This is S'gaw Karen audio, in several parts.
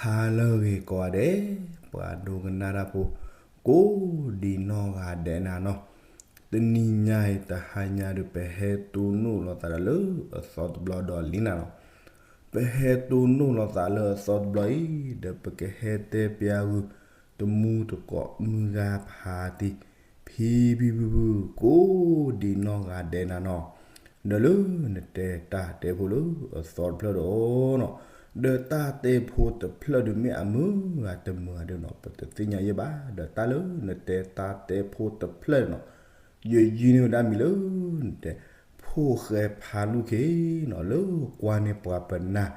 ဟါလၢအဂ့ၤကိးဂၤဒဲး, ပှၤဒိကနၣ်တၢ်ဖိ ကိးဒံးနီၢ်ဂၤဒဲးနၤနီၤ. တနံၤညါအံၤ တဟါညါဒီး ပဟဲတိၢ်နီၣ်လိာ်သးဒီးလၢအသီတဘျီဒီးလံနၤနီၤ. ပဟဲတိၢ်နီၣ်လိာ်သးလၢအသီတဘျီအံၤ ဒီးပကဟဲတဲပျဲဂုာ် တမူတကိးမုၢ်ဂၤဖးတံၢ် ဖံဖံဖုဖု ကိးဒံးနီၢ်ဂၤဒဲးနၤနီၤ. ဒီးလၢနတဲတၢ်တဲဖိလၢအသီတဖျၢၣ်ဒီးနီၤ, ဒီးတၢ်တဲဖိတဖျၢၣ်ဒီးမ့ၢ်အမုာ်ဂၤတမုာ်ဂၤဒီးနီၤ ပတသ့ၣ်ညါယဲၢ်ဘၣ်. ဒီးတၢ်လၢနတဲတၢ်တဲဖိတဖျၢၣ်နီၤ ယယုၢ်န့ၢ်ဝဲဒၣ်မံၤလၢ နတဲ ဖိၣ်ဃဲဖးလူၢ်ခ့နီၤ လၢကွၢ်န့ၢ်ပှၤပနၢ်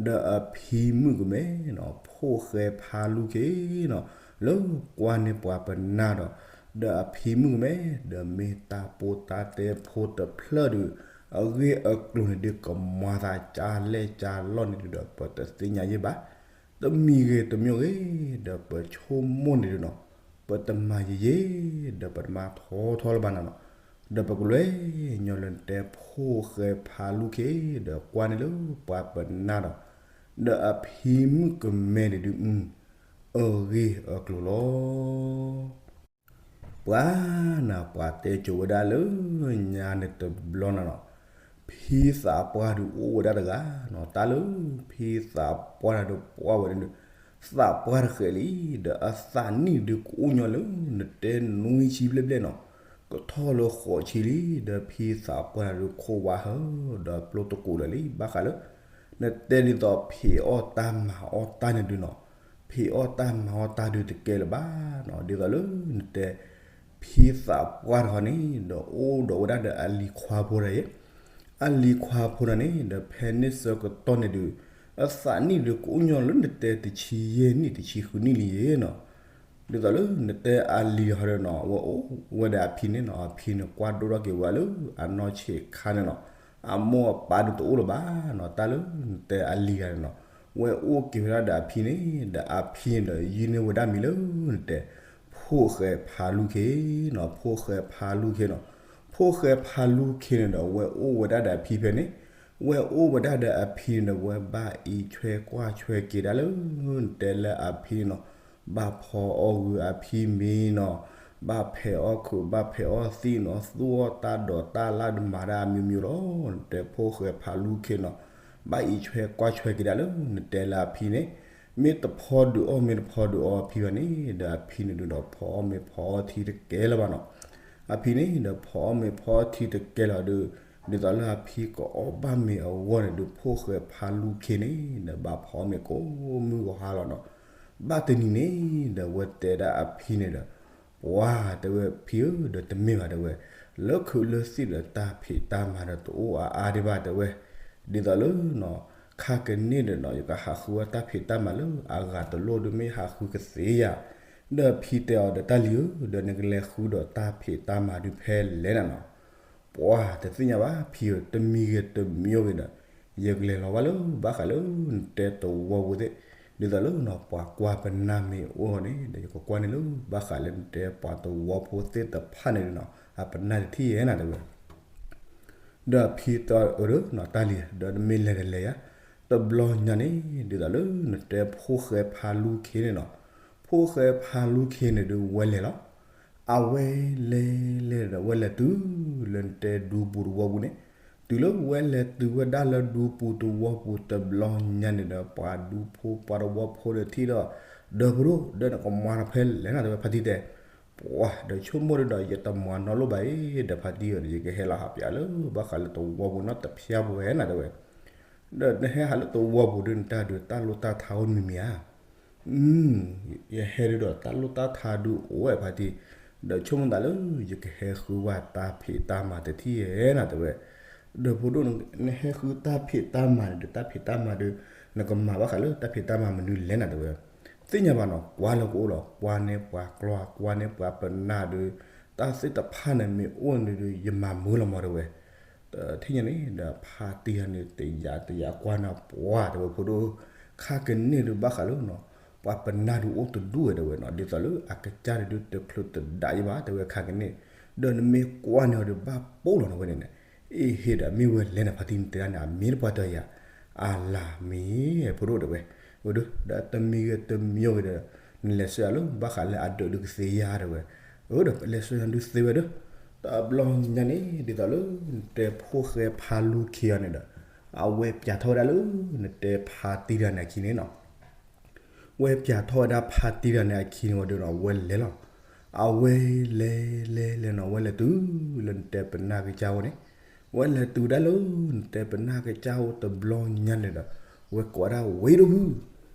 ဒီးအဖံမုၣ်ကမဲနီၤ ဖိၣ်ဃဲဖးလူၢ်ခ့နီၤ လၢကွၢ်န့ၢ်ပှၤပနၢ်ဒီး ဒီးအဖံမုၣ်ကမဲ ဒီးမ့ၢ်တၢ်ပိၢ်တၢ်တဲဖိတဖျၢၣ်ဒီး အဂ့ၢ်အကျိၤန့ၣ်ဒုးကမၤသးကၢလဲၣ်ကၢလီၢ်န့ၣ်ဒုးဒီး ပတသ့ၣ်ညါယဲၢ်ဘၣ်. တမံၤဂ့ၤတမံၤဂ့ၤ ဒီးပဆိကမိၣ်န့ၣ်ဒုးနီၤ ပတမၤယဲၢ်ယဲၢ် ဒီးပတမၤထီထီလၢၤဘၣ်နၤနီၤ. ဒီးပကလဲၤညီလၢနတဲ ဖိၣ်ဃဲဖးလူၢ်ခ့ ဒီးကွၢ်န့ၢ်လၢပှၤပနၢ်ဒီး ဒီးအဖံမုၣ်ကမဲန့ၣ်ဒုး အဂ့ၢ်အကျိၤလီၤ. ပှၤနၤ ပှၤတဲကိၤဝဲဒၣ်လၢညါန့ၣ်တဘျီနၤနီၤ, ဖံသးပှၢ်ဒုးအိၣ်ဝဲဒၣ်တဂၤနီၤ. တၢ်လၢ ဖံသးပှၢ်တၢ်ဒုးပှၢ်ဝဲဒၣ်ဒုး သးပှၢ်တဃဲးလံ, ဒီးအသးနံၣ်ဒုးကအိၣ်ညီလၢ နတဲနွံဆံဘျဲၣ်ဘျဲၣ်နီၤ, ကထီၣ်လၢဃိးဆံလံ, ဒီးဖံသးပှၢ်တၢ်ဒုးခိၣ်ဝါဟၢ ဒီးပျိတကိးလၢာ်လံ. ဘၣ်ဃးလၢ နတဲဒ်သိးဖံးအီၣ်တၢ်မၤအီၣ်တၢ်န့ၣ်ဒုးနီၤ, ဖံးအီၣ်တၢ်မၤအီၣ်တၢ်ဒုးတကဲလၢၤဘၣ်နီၤ. ဒ်သိးလၢနတဲ ဖံသးပှၢ်တဂၤန့ၣ် ဒီးအိၣ်ဒီးဝဲဒၣ်ဒီးအလံၤခွါဖိတဂၤအံၤ, အလံၤခွါဖိတဂၤန့ၣ် ဒီးဖဲန့ၣ်ဆၢကတီၢ်န့ၣ်ဒုး အသးနံၣ်ဒုးကအိၣ်ညီလၢနတဲတဆံယဲၢ်နံၣ် တဆံဃုနံၣ်လံယဲၢ်နီၤ. ဒ်သိးလၢနတဲအလံၤတဂၤဒီးနီၤ အဝဲအိၣ်ဝဲဒီးအဖံန့ၣ်နီၤ, အဖံန့ၣ်ကွၢ်ဒိၣ်ထီၣ်က့ၤဝဲလၢအနီၢ်ဆံးခါန့ၣ်နီၤ, အမိၢ်အပၢ်ဒုးတအိၣ်လၢၤဘၣ်နီၤ. တၢ်လၢနတဲအလံၤတဂၤန့ၣ်နီၤ ဝဲအိၣ်က့ၤဝဲဒၣ်ဒီးအဖံန့ၣ်, ဒီးအဖံန့ၣ်ဒီးယုၢ်န့ၢ်ဝဲဒၣ်မံၤလၢ နတဲ ဖိၣ်ဃဲဖးလူၢ်ခ့နီၤ, ဖိၣ်ဃဲဖးလူၢ်ခ့နီၤ. ဖိၣ်ဃဲဖးလူၢ်ခ့န့ၣ်ဒီး ဝဲအိၣ်ဝဲဒၣ်ဒီးအဖံဖဲန့ၣ်, ဝဲအိၣ်ဝဲဒၣ်ဒီးအဖံန့ၣ်ဒီး ဝဲဘၣ်အံးဆွဲကွၢ်ဆွဲက့ၤဒၣ်လၢ နတဲလၢအဖံနီၤ, ဘၣ်ဖီအီၣ်ဂုာ်အဖံမ့ၤနီၤ, ဘၣ်ဖဲးအီၣ်ခုး ဘၣ်ဖဲးအီၣ်သံၣ်နီၤ, သူၣ်အီၣ်တၢ်ဒိးတၢ်လၢ်ဒုးမၤတၢ်အမျိုးမျိုးလီၤ. နတဲဖိၣ်ဃဲဖးလူၢ်ခ့နီၤ, ဘၣ်အံးဆွဲကွၢ်ဆွဲက့ၤဒၣ်လၢ နတဲလၢအဖံန့ၣ်, မ့ၢ်တဖီဒုးအီၣ် မ့ၢ်တဖီဒုးအီအဖံဘၣ်န့ၣ် ဒီးအဖံန့ၣ်ဒုးဒီး ဖီအီၣ်မ့ၤဖီအီထံတကဲလၢၤဘၣ်နီၤ. အဖံန့ၣ်ဒီး ဖီအီၣ်မ့ၤဖီအီထံတကဲလၢၤဒီး, ဒ်သိးလၢအဖံကအီၣ်ဘၣ်မ့ၤအဂီၢ်န့ၣ်ဒုး ဖိၣ်ဃဲဖးလူၢ်ခ့န့ၣ် ဒီးဘၣ်ဖီအီၣ်မ့ၤကိးမုၢ်ဂီၤဟါလီၤနီၤ. ဘၣ်တနံၤန့ၣ်ဒီး ဝဲတဲဒၣ်အဖံန့ၣ်ဒီး ပှၤတဲဝဲဖံဧၢ, ဒီးတမ့ၢ်ဘၣ်တဲဝဲ, လၢခုးလၢသံၣ်ဒီးတၢ်ဖံးတၢ်မၤဒီးတအိၣ်အါအါဒံးဘၣ်တဲဝဲ, ဒ်သိးလၢနီၤ, ခါကန့ၣ်ဒီးနီၤ ယကဟးဃုဝဲတၢ်ဖံးတၢ်မၤလၢအဂၤတလိၣ်ဒီး မ့ၢ်ဟးဃုကသ့ဧါ. ဒီးဖံတဲအီၤဒီး တၢ်လံၤဧၢ, ဒီးနကလဲၤဃုဒီးတၢ်ဖံးတၢ်မၤဒုးဖဲလဲၣ်နၤနီၤ. ပှၤတသ့ၣ်ညါဘၣ်ဖံဧၢ, တမံၤဂ့ၤတမံၤဂ့ၤဒီး ယကလဲၤလီၤဘၣ်လၢဘၣ်ဃးလၢနတဲသဝီပူၤသ့ၣ်, ဒ်သိးလၢနီၤ ပှၤကွၢ်ပနၢ်မ့ၢ်အိၣ်န့ၣ်ဒီး ယကကွၢ်န့ၢ်လၢဘၣ်ဃးလၢနတဲပှၤသဝီဖိသ့ၣ်တဖၣ်န့ၣ်နီၤ အပနၢ်တထံၣ်ဧါနၤတဲဝဲ. ဒီးဖံတဲအီၤဒီးနီၤ တၢ်လံၤ, ဒီးနမ့ၢ်လဲၤတလဲၤယၤ, တဘျီညါန့ၣ် ဒ်သိးလၢနတဲဖိၣ်ဃဲဖးလူၢ်ခ့န့ၣ်နီၤ, ဖိၣ်ဃဲဖးလူၢ်ခ့န့ၣ်ဒီးဝဲလဲၤလီၤ. အဝဲလဲၤလဲၤဒီး ဝဲလဲၤတုၤလၢနတဲဒူပူၤသဝီပူၤန့ၣ်, တုၤလၢဝဲလဲၤတုၤဝဲဒၣ်လၢဒူပူၤသဝီပူၤတဘျီညါန့ၣ်ဒီး ပှၤဒူဖိပှၤသဝီဖိဒီးထံၣ်ဒီး, ဒီးဖိဒိၣ် ဒီးနကမၤတၢ်ဖဲလဲၣ်နၤတဲဝဲ ဖါတံၢ်တဲ ပှၤဒီးဆိကမိၣ်ဒီး ယတမၤနီတလိၣ်ဘၣ်အံၤ ဒီးဖါတံၢ်ဒီး ယကဟဲလီၤဟးပၠးလၢဘၣ်ဃးလၢသဝီပူၤနီတဖျၢၣ်ပဝဲနၤတဲဝဲ, ဒီးနဟဲဟးလၢသဝီပူၤဒီး နတၢ်ဒုးတၢ်လိၣ်တၢ်ထါအိၣ်မံၤမံၤဧါ. ယဟဲဒုးဒီးတၢ်လိၣ်တၢ်ထါဒုးအိၣ်ဝဲဖါတံၢ်, ဒီးဆိကမိၣ်သးလၢ ယကဟဲဃုဝဲတၢ်ဖံးတၢ်မၤတထံၣ်ဧါနၤတဲဝဲ, ဒီးဖိဒိၣ် နဟဲဃုတၢ်ဖံးတၢ်မၤန့ၣ်ဒီး တၢ်ဖံးတၢ်မၤဒီး နကမၤဘၣ်ဃးလၢတၢ်ဖံးတၢ်မၤမနုၤလဲၣ်နၤတဲဝဲ, သ့ၣ်ညါဘၣ်နီၤ ကွၢ်လၢကအိၣ်လီၤ ကွၢ်န့ၢ်ပှၤကျီၢ် ကွၢ်န့ၢ်ပှၤပနၢ်ဒီး တၢ်သ့ၣ်တဖၣ်န့ၣ်မ့ၢ်အိၣ်န့ၣ်ဒီး ယမၤမုာ်လီၤမးတဲဝဲ, တထံၣ်ညါန့ၣ်ဒီး ဖါတံၢ်ဟါန့ၣ် တယာ်တယာ်ကွၢ်န့ၢ်ပှၤတဲဝဲဖိဒိၣ်, ခါကန့ၣ်ဒုးဘၣ်ဃးလၢနီၤ ပှၤပနၢ်ဒုးအိၣ်တဒူၣ်ဝဲတဲဝဲနီၤ ဒ်သိးလၢအကစၢ်ဒုးတချုးတဒးယံၤဘၣ်တဲဝဲခါကန့ၣ်, ဒီးနမ့ၢ်ကွၢ်န့ၢ်အီၤဒီးဘၣ်ပိၢ်လီၤနဝဲန့ၣ်န့ၣ်, အ့ဟ့ဒီးမ့ၢ်ဝဲလဲၣ်နၤဖါတံၢ်နတဲဒၣ်န့ၣ် အမ့ၢ်တပှၢ်တယၤ, အလၤမ့ၢ်ဖိဒိၣ်တဲဝဲ အၢ ဒီးတမံၤဂ့ၤတမံၤဂ့ၤဒီး နလဲၤဆှၢယၤလၢဘၣ်ဃးလၢအဒၢးဒုးကသ့ဧါတဲဝဲ, အၢ ဒီးလဲၤဆှၢယၤဒုးသ့ဝဲဒီး, တဘျီညါန့ၣ် ဒ်သိးလၢ နတဲဖိၣ်ဃဲဖါလူၢ်ခ့အီၤန့ၣ်ဒီး, အဝဲပျးထီၣ်ဝဲဒၣ်လၢ နတဲဖါတံၢ်တဂၤန့ၣ်အခံန့ၣ်နီၤ ဝဲပျးထီၣ်ဝဲဒၣ်ဖါတံၢ်တဂၤန့ၣ်အခံန့ၣ်ဝံၤဒီးနီၤ အဝဲလဲၤလီၤ. အဝဲလဲၤလဲၤလဲၤနီၤ ဝဲလဲၤတုၤလၢနတဲပနၢ်ကစၢ်အိၣ်န့ၣ်, ဝဲလဲၤတုၤဒၣ်လၢ နတဲပနၢ်ကစၢ်အိၣ်တဘျီညါန့ၣ်ဒီး, ဝဲကိးဝဲဒၣ်ဝဲဒိၣ်ဖု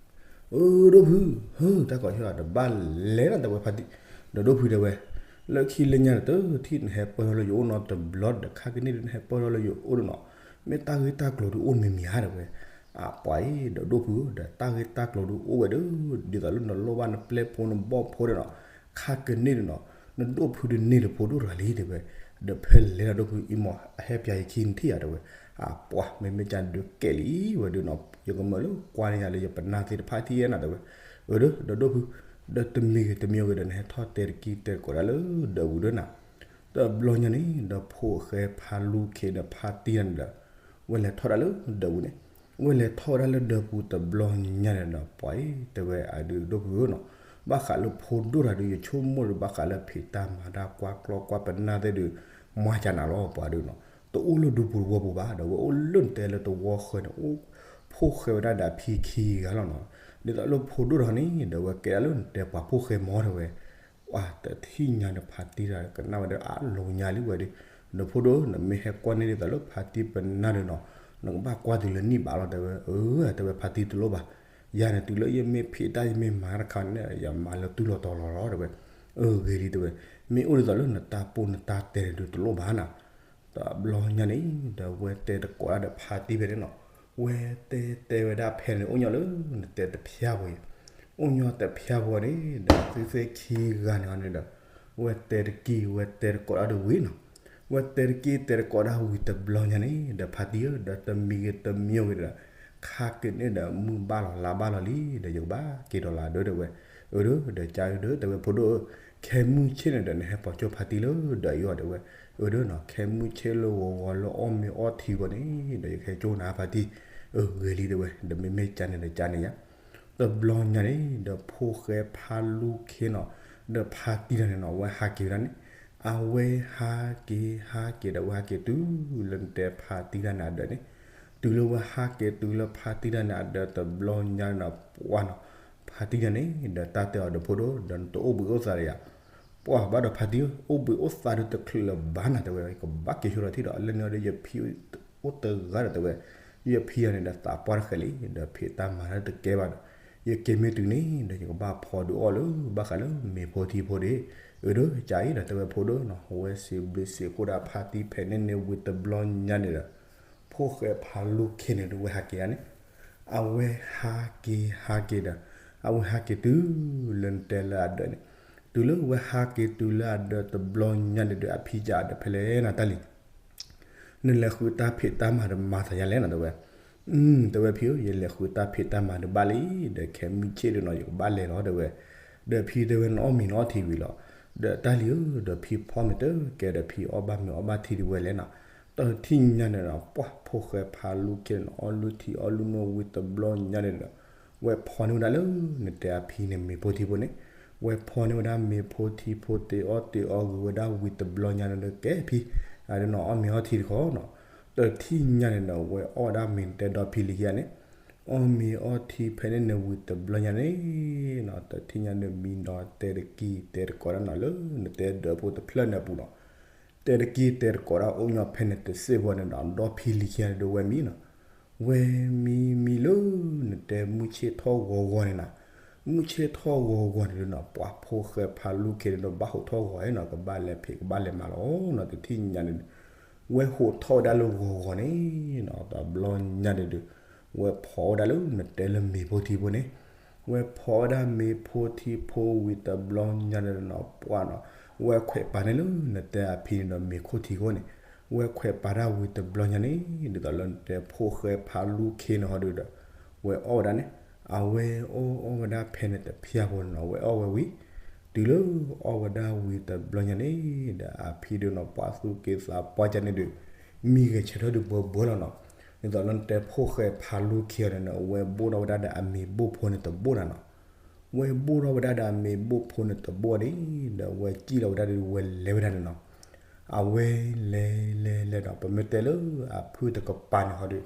အၢ ဒိၣ်ဖု, ဟၢ တၢ်ကိးဆၢဒီးဘၣ်လဲၤလီၤ တဲဝဲဖါတံၢ်, ဒီးဒိၣ်ဖုတဲဝဲ, လၢခံလၢညါန့ၣ် တထံၣ်နဟဲပၢၢ်ထီၣ်လၢယအိၣ်နီတဘျီဒီး ခါကန့ၣ်ဒုးနဟဲပၢၢ်ထီၣ်လၢယအိၣ်ဒီးနီၤ, မ့ၢ်တၢ်ဂ့ၢ်တၢ်ကျိၤဒုးအိၣ်မံၤမံၤဧါ တဲဝဲ. အပှၤအံၤ ဒီးဒိၣ်ဖုဧၢ ဒီးတၢ်ဂ့ၢ်တၢ်ကျိၤဒုးအိၣ်ဝဲဒီး, ဒ်သိးလၢနလိၣ်ဘၣ်နပျဲၢ်ဖိနဘီၣ်ဖိဒီးနီၤ, ခါကန့ၣ်ဒီးနီၤ, နဒိၣ်ဖုဒုးန့ၢ်တဖိဒိၣ်တဂၤလံ တဲဝဲ. ဒီးဖဲလဲၤဒီးဒိၣ်ဖုအံၤမး အဟဲပျးယခံနထံၣ်ဧါ တဲဝဲ. အပှၤ မ့မ့ၢ်ကဒုးကဲလံဝဲဒီးနီၤ ယကမၢလၢကွၢ်န့ၢ်ယၤလၢယပနၢ်သ့ၣ်တဖၣ်ထံၣ်ဧါနီၤ တဲဝဲ. အၢ ဒီး ဒီးဒိၣ်ဖု, ဒီးတမံၤဂ့ၤတမံၤဂ့ၤဒီး နဟဲထီၣ်တဲတကံၢ်တဲတကိးဒၣ်လၢဒၢးပူၤဒီးနီၤ, တဘျီညါန့ၣ်ဒီးဖိၣ်ဃဲဖါလူၢ်ခ့ဒီးဖါတံၢ်တဂၤန့ၣ်ဒီး, ဝဲလဲၤထီၣ်ဒၣ်လၢဒၢးပူၤန့ၣ်, ဝဲလဲၤထီၣ်ဝဲဒၣ်လၢဒၢးပူၤတဘျီညါန့ၣ်ဒီး ပှၤအံၤ တဲဝဲအဒုးဒိၣ်ဖုဧၢနီၤ, ဘၣ်ဃးလၢဖိဒိၣ်တဂၤဒုး ယဆိကမိၣ်ဒီးဘၣ်ဃးလၢဖံးတၢ်မၤတၢ်ကွၢ်ကျီကွၢ်ပနၢ်သ့ၣ်ဒုး, မၤကနၤလီၤ ပှၤဒုးနီၤ, တအိၣ်လၢဒူပူၤတဝီပူၤဘၣ် ဒီးဝဲအိၣ်လၢနတဲလၢတဝီဃၢၤန့ၣ် အိၣ်ဖိၣ်ဃဲဝဲဒၣ်ဒီးအဖံခံဂၤလီၤနီၤ, ဒ်သိးလၢဖိဒိၣ်တဂၤန့ၣ် ဒီးဝဲကဲဒၣ်လၢနတဲပှၤဖိၣ်ဃဲမီၤ တဲဝဲ. ပှၤတထံၣ်ညါန့ၣ် ဖါတံၢ်တဂၤကနၣ်ဝဲဒီးအလိၤညါလံဝဲဒီး, ဒီးဖိဒိၣ် နမ့ၢ်ဟဲကွၢ်န့ၢ်ဒ်သိးလၢဖါတံၢ်ပနၢ်ဒီးနီၤ, နကဘၣ်ကွၢ်တုၤလၢနံၣ်ဘၣ်လီၤ တဲဝဲ. အၢ တဲဝဲ ဖါတံၢ်တလိၣ်ဘၣ်, ယၤန့ၣ်တုၤလၢယမ့ၢ်ဖံးတၢ်ယမ့ၢ်မၤတခါန့ၣ် ယမၤလၢတုၤလီၤတီၤလီၤလီၤ တဲဝဲ. အၢ ဂ့ၤလံ တဲဝဲ, မ့ၢ်အိၣ်ဒ်သိးလၢနတၢ်ပိၢ်နတၢ်တဲန့ၣ်ဒုးတလိၣ်ဘၣ်နီၤ တဘျီညါန့ၣ် ဒီးဝဲတဲတကိးဒၣ်ဒီးဖါတံၢ်ဖဲန့ၣ်နီၤ, ဝဲတဲတဲဝဲဒၣ်ဖဲန့ၣ် အိၣ်ညီလၢနတဲတဖျၢၣ်ဖိအံၤ, အိၣ်ညီတဖျၢၣ်ဖိန့ၣ်ဒီး သုသ့ၣ်ခံဂၤန့ၣ်အီၤန့ၣ်ဒီး, ဝဲတဲတကံၢ် ဝဲတဲတကိးဒၣ်ဒီးဝံၤနီၤ, ဝဲတဲတကံၢ်တဲတကိးဒၣ်ဝံၤတဘျီညါန့ၣ် ဒီးဖါတံၢ်ဧၢ ဒီးတမံၤဂ့ၤတမံၤဂ့ၤဒီး, ခါကန့ၣ်ဒီးမုၢ်ဘၣ်လီၤလါဘၣ်လီၤလံ ဒီးယကဘၣ်က့ၤဒီးလၢဒၢး တဲဝဲ. အၢ ဒီး ဒီးကၢ်ဒီး တဲဝဲ ဖိဒိၣ်ဧၢ, ခဲမုၢ်ဆ့ၣ်န့ၣ်ဒီး နဟဲပိာ်ကၠိဖါတံၢ်လၢဒၢးအံၤအီၤ တဲဝဲ. အၢ ဒီးနီၤ ခဲမုၢ်ဆ့ၣ်လၢဂီၤဂီၤလၢအီၣ်မ့ၤအီထံဂီၤန့ၣ် ဒီးယကဟဲကၠိနၤဖါတံၢ်. အၢ ဂ့ၤလံ တဲဝဲ, ဒီးမ့မ့ၢ်ကန့ၣ်ဒီးကန့ၣ်ယါ တဘျီညါန့ၣ် ဒီးဖိၣ်ဃဲဖါလူၢ်ခ့နီၤ, ဒီးဖါတံၢ်တဂၤန့ၣ်နီၤ အဝဲဟးက့ၤဝဲဒၣ်န့ၣ်, အဝဲဟးက့ၤ ဟးက့ၤဒီး အဝဲဟးက့ၤတုၤလၢနတဲဖါတံၢ်တဂၤန့ၣ်အဒၢးန့ၣ်, တုၤလၢဝဲဟးက့ၤတုၤလၢဖါတံၢ်တဂၤန့ၣ်အဒၢးတဘျီညါန့ၣ်ဒီး ပှၢ်နီၤ, ဖါတံၢ်တဂၤန့ၣ် ဒီးတၢ်တဲအီၤဒီး ဖိဒိၣ် ဒီးနတအိၣ်ဘှံးအိၣ်သါဒီးယၤ ပှၢ်ဘၣ်ဒီးဖါတံၢ် အိၣ်ဘှံးအိၣ်သါဒုးတချုးလၢၤဘၣ်နၤ တဲဝဲ, ကဘၣ်က့ၤဆိဒီးထံၣ်ဒီး လၢန့ၣ်ဒီးယဖံအိၣ်တဂၤဒီး တဲဝဲ, ယဖံအံၤန့ၣ်ဒီးသးပှၢ်တဃဲၤလံ ဒီးဖံးတၢ်မၤတၢ်တကဲဘၣ်ဒီး, ယက့ၤမ့ၢ်တုၤန့ၣ်ဒီး ယကဘၣ်ဖီဒုးအီၣ်လၢဘၣ်ဃးလၢမ့ၤဖိထံဖိဒၣ်. အၢ ဒီးကၢ်အံၤဒီး တဲဝဲ ဖိဒိၣ်နီၤ, ဝဲစံးဘျုးစံးဖှိၣ်ဒၣ်ဖါတံၢ်ဖဲန့ၣ်န့ၣ်ဝံၤတဘျီညါန့ၣ်ဒီး ဖိၣ်ဃဲဖါလူၢ်ခ့န့ၣ်ဒီး ဝဲဟးက့ၤယါန့ၣ်, အဝဲဟးက့ၤဟးက့ၤဒီး အဝဲဟးက့ၤတုၤလၢနတဲလၢအဒၢးန့ၣ်, တုၤလၢဝဲဟးက့ၤတုၤလၢအဒၢးတဘျီညါန့ၣ်ဒီး အဖံကးဒီး ဖဲလဲၣ်နၤတၢ်လံ နလဲၤဃုတၢ်ဖံးတၢ်မၤဒီးမၤသးယါလဲၣ်နီၤ တဲဝဲ. တဲဝဲ ဖံဧၢ, ယလဲၤဃုတၢ်ဖံးတၢ်မၤဒီးဘၣ်လံ, ဒီးခဲမုၢ်ဆ့ၣ်ဒီးနီၤ ယကဘၣ်လဲၤလီၤ တဲဝဲ. ဒီးဖံတဲဝဲ နအီၣ်မ့ၤနအီထံဝံၤလီၤ. ဒီးတၢ်လံဧၢ, ဒီးဖံဖီမ့ၤတကဲဒီး ဖံအီၣ်ဘၣ်မ့ၤအီဘၣ်ထံဒုးဝဲလဲၣ်နီၤ. တထံၣ်ညါန့ၣ်ဒီး ပှၢ်ဖိၣ်ဃဲဖါလူၢ်ခ့န့ၣ် အီၣ်လုၢ်ထံအီၣ်လုၢ်နိၣ်ဝံၤတဘျီညါန့ၣ်ဒီး ဝဲဖီန့ၢ်ဝဲဒၣ်လၢနတဲအဖံန့ၣ် မ့ၤဖိထံဖိန့ၣ်, ဝဲဖီန့ၢ်ဝဲဒၣ်မ့ၤဖိထံဖိ တ့အီၣ်တ့အီဂ့ၤဝဲဒၣ်ဝံၤတဘျီညါန့ၣ်ဒီး ကဲဖံ, အဒုးနီၤ အီၣ်မ့ၤအီထံတခီနီၤ. တထံၣ်ညါန့ၣ်ဒီး ဝဲအီၣ်ဝဲဒၣ်မ့ၤ နတဲဒီဖံလံခံဂၤန့ၣ်, အီၣ်မ့ၤအီထံဖဲန့ၣ်န့ၣ်ဝံၤတဘျီညါန့ၣ်နီၤ, တထံၣ်ညါန့ၣ် မံဒီးတဲတကံၢ်တဲတကိးဒၣ်နီၤ လၢနတဲဒၢးဖိတဖျၢၣ်န့ၣ်အပူၤနီၤ. တဲတကံၢ်တဲတကိးဒၣ်အိၣ်ညီဖဲန့ၣ်တစ့ၢ်ဖိန့ၣ်ဒီး ဒီဖံလံခံဂၤန့ၣ်ဒီး ဝဲမံနီၤ. ဝဲမံမံလၢနတဲမုၢ်ဆ့ၣ်ထီၣ်ဂီၤဂီၤန့ၣ်နီၤ. မုၢ်ဆ့ၣ်ထီၣ်ဂီၤဂီၤန့ၣ်ဒီးနီၤ ပှၢ်ဖိၣ်ဃဲဖါလူၢ်ခ့န့ၣ်ဒီး ဘၣ်ဟိးထီၣ်ဂီၤအံၤနီၤ, ကဘၣ်လဲၤဖံးကဘၣ်လဲၤမၤလီၤနီၤ. တထံၣ်ညါန့ၣ် ဝဲဟိးထီၣ်ဝဲဒၣ်လၢဂီၤဂီၤန့ၣ်နီၤ, တဘျီညါန့ၣ်ဒီး ဝဲဖီဝဲဒၣ်လၢနတဲလၢမ့ၤဖိထံဖိန့ၣ်, ဝဲဖီဝဲဒၣ်မ့ၤဖိထံဖိဝံၤတဘျီညါန့ၣ်ဒီးနီၤ ပှၢ်နီၤ, ဝဲခွဲးပာ်န့ၢ်လၢနတဲအဖံန့ၣ်ဒီး မ့ၤခိၣ်ထံခိၣ်န့ၣ်, ဝဲခွဲးပာ်ဒၣ်ဝံၤတဘျီညါန့ၣ် ဒ်သိးလၢနတဲဖိၣ်ဃဲဖါလူၢ်ခ့န့ၣ်ဟီဒီး ဝဲအီၣ်ဝဲဒၣ်န့ၣ်, အဝဲအီၣ်အီၣ်ဝဲဒၣ်ဖဲန့ၣ်တဖျၢၣ်ဖိန့ၣ်နီၤ, ဝဲအီၣ်ဝဲဝံၤ တုၤလၢအီၣ်ဝဲဒၣ်ဝံၤတဘျီညါန့ၣ်ဒီး အဖံဒုးနီၤ ပှၢ်သူၣ်က့သးပှၢ်ကန့ၣ်ဒီး မံဂဲၤဆၢထၢၣ်ဒုးဘၢဘၢလီၤနီၤ. ဒ်သိးလၢနတဲဖိၣ်ဃဲဖးလူၢ်ခံဂၤန့ၣ် အဝဲဘိၣ်ထီၣ်ဝဲဒၣ်ဒီးအမ့ၤဘိၣ်ဖိန့ၣ်တဘိၣ်နၤနီၤ. ဝဲဘိၣ်ထီၣ်ဝဲဒၣ်ဒီးအမ့ၤဘိၣ်ဖိန့ၣ်တဘိၣ်န့ၣ် ဒီးဝဲစံၣ်လီၤဝဲဒၣ်ဒီးဝဲလဲၤဝဲဒၣ်န့ၣ်နီၤ. အဝဲလဲၤလဲၤလဲၤဒီး ပမ့ၢ်တဲလၢအဖုၣ်တကပၤန့ၣ်ဟီဒီး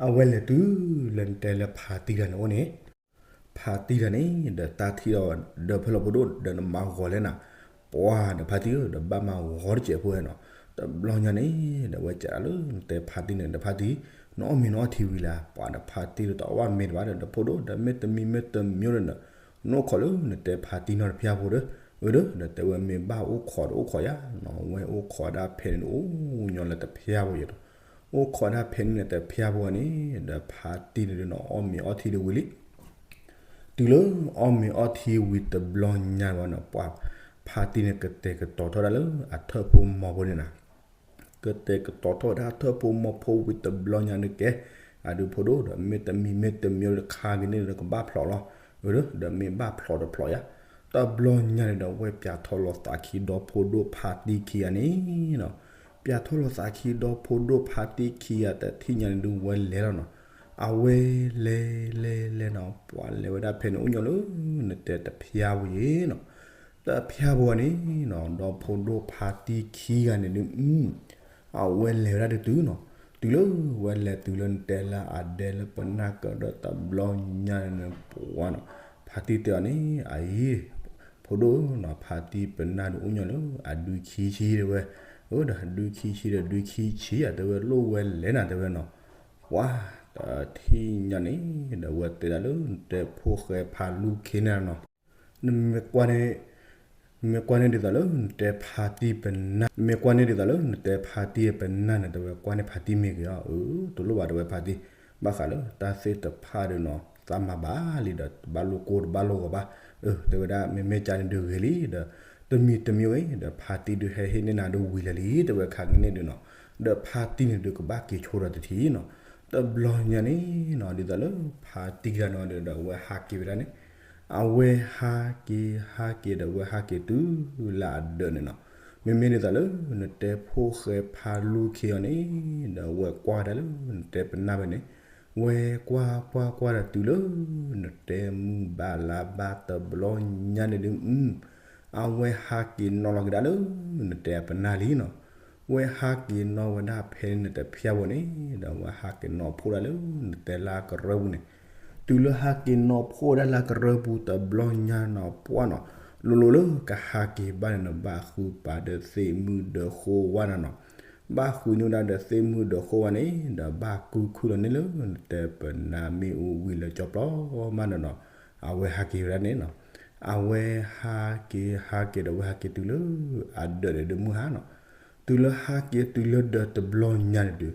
အဝဲလဲၤတုၤလၢနတဲလၢဖါတံၢ်တၢ်န့ၣ်အိၣ်န့ၣ် ဖါတံၢ်တၢ်န့ၣ် ဒီးတၢ်ထံၣ်ဒီး ဒီးဖဲလီၤဖိဒိၣ် ဒီးနမၤဂီၤလဲၣ်နၤ, ပှၤဒီးဖါတံၢ်ဧၢ ဒီးဘၣ်မၤဂီၤတစဲးဖိနီၤ. တဘျီညါန့ၣ် ဒီးဝဲစံးလၢနတဲဖါတံၢ်န့ၣ် ဒီးဖါတံၢ် နအီၣ်မ့ၤနအီထံဝံၤလံဧါ. ပှၤဒီးဖါတံၢ်ဒီးတအီၣ်ဘၣ်မ့ၤတဘၣ်ဒီး ဒီးဖိဒိၣ် ဒီးမ့ၢ်တမံၤမ့ၢ်တမံၤဒီး နအိၣ်ခိးလၢနတဲဖါတံၢ်နီတဖၠၣ်ဖိဒီး အၢဒီး ဒီးတဲဝဲမ့ၢ်ဘၣ်အိၣ်ခိးဒီးအိၣ်ခိးယါနီၤ. ဝဲအိၣ်ခိးဒၣ်ဖဲန့ၣ်ဒီး အိၣ်ညီလၢတဖၠၣ်ဖိယဲဒီး အိၣ်ခိးဒၣ်ဖဲန့ၣ်န့ၣ်တဖၠၣ်ဖိန့ၣ် ဒီးဖါတံၢ်န့ၣ်ဒုးနီၤ အီၣ်မ့ၤအီထံဒုးဝံၤလံ တုၤလၢအီၣ်မ့ၤအီထံဝံၤတဘျီညါဝဲနီၤ ပှၤဖါတံၢ်န့ၣ် ကတဲာ်ကတီၤထီၣ်ဒၣ်လၢအထၢၣ်ဖိမီၤဖိန့ၣ်နၤ. ကတဲာ်ကတီၤထီၣ်ဝဲဒၣ်ထၢၣ်ဖိမီၤဖိဝံၤတဘျီညါန့ၣ်ကဲ အဒုးဖိဒိၣ်ဒီး မ့ၢ်တမံၤမ့ၢ်တမံၤဒီး ခါက့ၤန့ၣ်ဒီးကဘၣ်ဖျိးလီၤ. အၢဒီး ဒီးမ့ၢ်ဘၣ်ဖျိးတဖျိးယါ တဘျီညါန့ၣ်ဒီး ဝဲပၠးထီၣ်လီၤသးခံဒီဖိဒိၣ်ဖါတံၢ်ခံဂၤန့ၣ်နီၤ. ပၠးထီၣ်လီၤသးခံဒီဖိဒိၣ်ဖါတံၢ်ခံဂၤတထံၣ်ညါန့ၣ်ဒုး ဝဲလဲၤလီၤနီၤ. အဝဲလဲၤလဲၤလဲၤနီၤ ပှၤလဲၤဝဲဒၣ်ဖဲန့ၣ် အိၣ်ညီလၢနတဲတဖၠၣ်ဖိယဲနီၤ. တဖၠၣ်ဖိန့ၣ်နီၤ ဒီဖိဒိၣ်ဖါတံၢ်ခံဂၤန့ၣ်ဒုး အဝဲလဲၤဝဲဒၣ်ဒုးတုၤနီၤ. တုၤလၢဝဲလဲၤတုၤလၢနတဲလၢအဒဲလၢပနၢ်ကဒီးတဘျီညါန့ၣ် ပှၤနီၤ ဖါတံၢ်တဲအီၤန့ၣ် အအံၤ ဖိဒိၣ်နီၤ ဖါတံၢ်ပနၢ်ဒုးအိၣ်ညီလၢအဒုခံဆံတဲဝဲ, အၢဒီးဒုခံဆံဒီးဒုခံဆံဧါ တဲဝဲလိၣ်ဝဲလဲၤနၤတဲဝဲနီၤ. ပှၤတထံၣ်ညါန့ၣ် ဒီးဝဲတဲဒၣ်လၢနတဲဖိၣ်ဃဲဖးလူၢ်ခံန့ၣ်နီၤ. နမ့ၢ်ကွၢ်န့ၣ် နမ့ၢ်ကွၢ်န့ၣ်ဒ်သိးလၢနတဲဖါတံၢ်ပနၢ်, နမ့ၢ်ကွၢ်န့ၣ်ဒ်သိးလၢနတဲဖါတံၢ်ပနၢ်န့ၣ် တဲဝဲကွၢ်န့ၢ်ဖါတံၢ်မ့ၢ်ဂ့ၤအီၤ, အၢ တလိၣ်ဘၣ်တဲဝဲဖါတံၢ်, ဘၣ်ဃးလၢတၢ်သ့ၣ်တဖၣ်ဒီးနီၤ သးမၤဘၣ်လံဒီး တဘၣ်လိၣ်ကိၢ်တဘၣ်လိၣ်ဂီၤဘၣ်, အၢ တဲဝဲဒၣ် မ့မ့ၢ်ကန့ၣ်ဒုးဂ့ၤလံဒီး တမံၤတမံၤဝဲဒီး ဖါတံၢ်ဒုးဟဲဟ့ၣ်န့ၢ်နၤဒုးဝံၤလၢာ်လံ တဲဝဲခါကန့ၣ်ဒုးနီၤ, ဒီးဖါတံၢ်န့ၣ်ဒုးကဘၣ်က့ၤဆိဒီးတထံၣ်နီၤ, တဘျီညါန့ၣ်နီၤ ဒ်သိးလၢဖါတံၢ်တဂၤန့ၣ်ဒီး ဒီးအဝဲဟးက့ၤဝဲဒၣ်န့ၣ် အဝဲဟးက့ၤ ဟးက့ၤဒီးအဝဲဟးက့ၤတုၤလၢအဒၢးန့ၣ်နီၤ, မ့မ့ၢ်ဒ်သိးလၢနတဲဖိၣ်ဃဲဖးလူၢ်ခံအီၤန့ၣ် ဒီးအဝဲကွၢ်ဝဲဒၣ်လၢနတဲပနၢ်ဖဲန့ၣ်, ဝဲကွၢ်ကွၢ်ကွၢ်ဒီးတုၤလၢ နတဲမုၢ်ဘၣ်လါဘၣ်တဘျီညါန့ၣ်ဒုး အဝဲဟးက့ၤနီၤလီၤက့ၤဒၣ်လၢ နတဲပနၢ်လံနီၤ, ဝဲဟးက့ၤနီၤဝဲဒၣ်ဖဲန့ၣ်တဖျၢၣ်ဖိန့ၣ် ဒီးဝဲဟးက့ၤနီၤဖှိၣ်ဒၣ်လၢနတဲလၢကရၢပူၤန့ၣ်, တုၤလၢဟးက့ၤနီၤဖှိၣ်ဝဲဒၣ်လၢကရၢပူၤတဘျီညါနီၤ ပှၢ်နီၤ, လိၤလိၤလၢကဟးက့ၤဘၣ်န့ၣ်နီၤ ဘၣ်ဃုပာ်ဒီးသ့ၣ်မုၣ်ဒီးဃိဝါနၤနီၤ, ဘၣ်ဃုန့ၢ်ဝဲဒၣ်ဒီးသ့ၣ်မုၣ်ဒီးဃိဝါန့ၣ် ဒီးဘၣ်ကုၢ်ခုၣ်လီၤန့ၣ်လၢနတဲပနၢ်မ့ၣ်အူဝံၤလၢကၠီပျီမးန့ၣ်နီၤ, အဝဲဟးက့ၤဝဲဒၣ်န့ၣ်နီၤ, အဝဲဟးက့ၤဟးက့ၤဒီး အဝဲဟးက့ၤတုၤလၢအဒၢးန့ၣ်ဒုးမုၢ်ဟါနီၤ, တုၤလၢဟးက့ၤတုၤလၢဒၢးတဘျီညါန့ၣ်ဒုး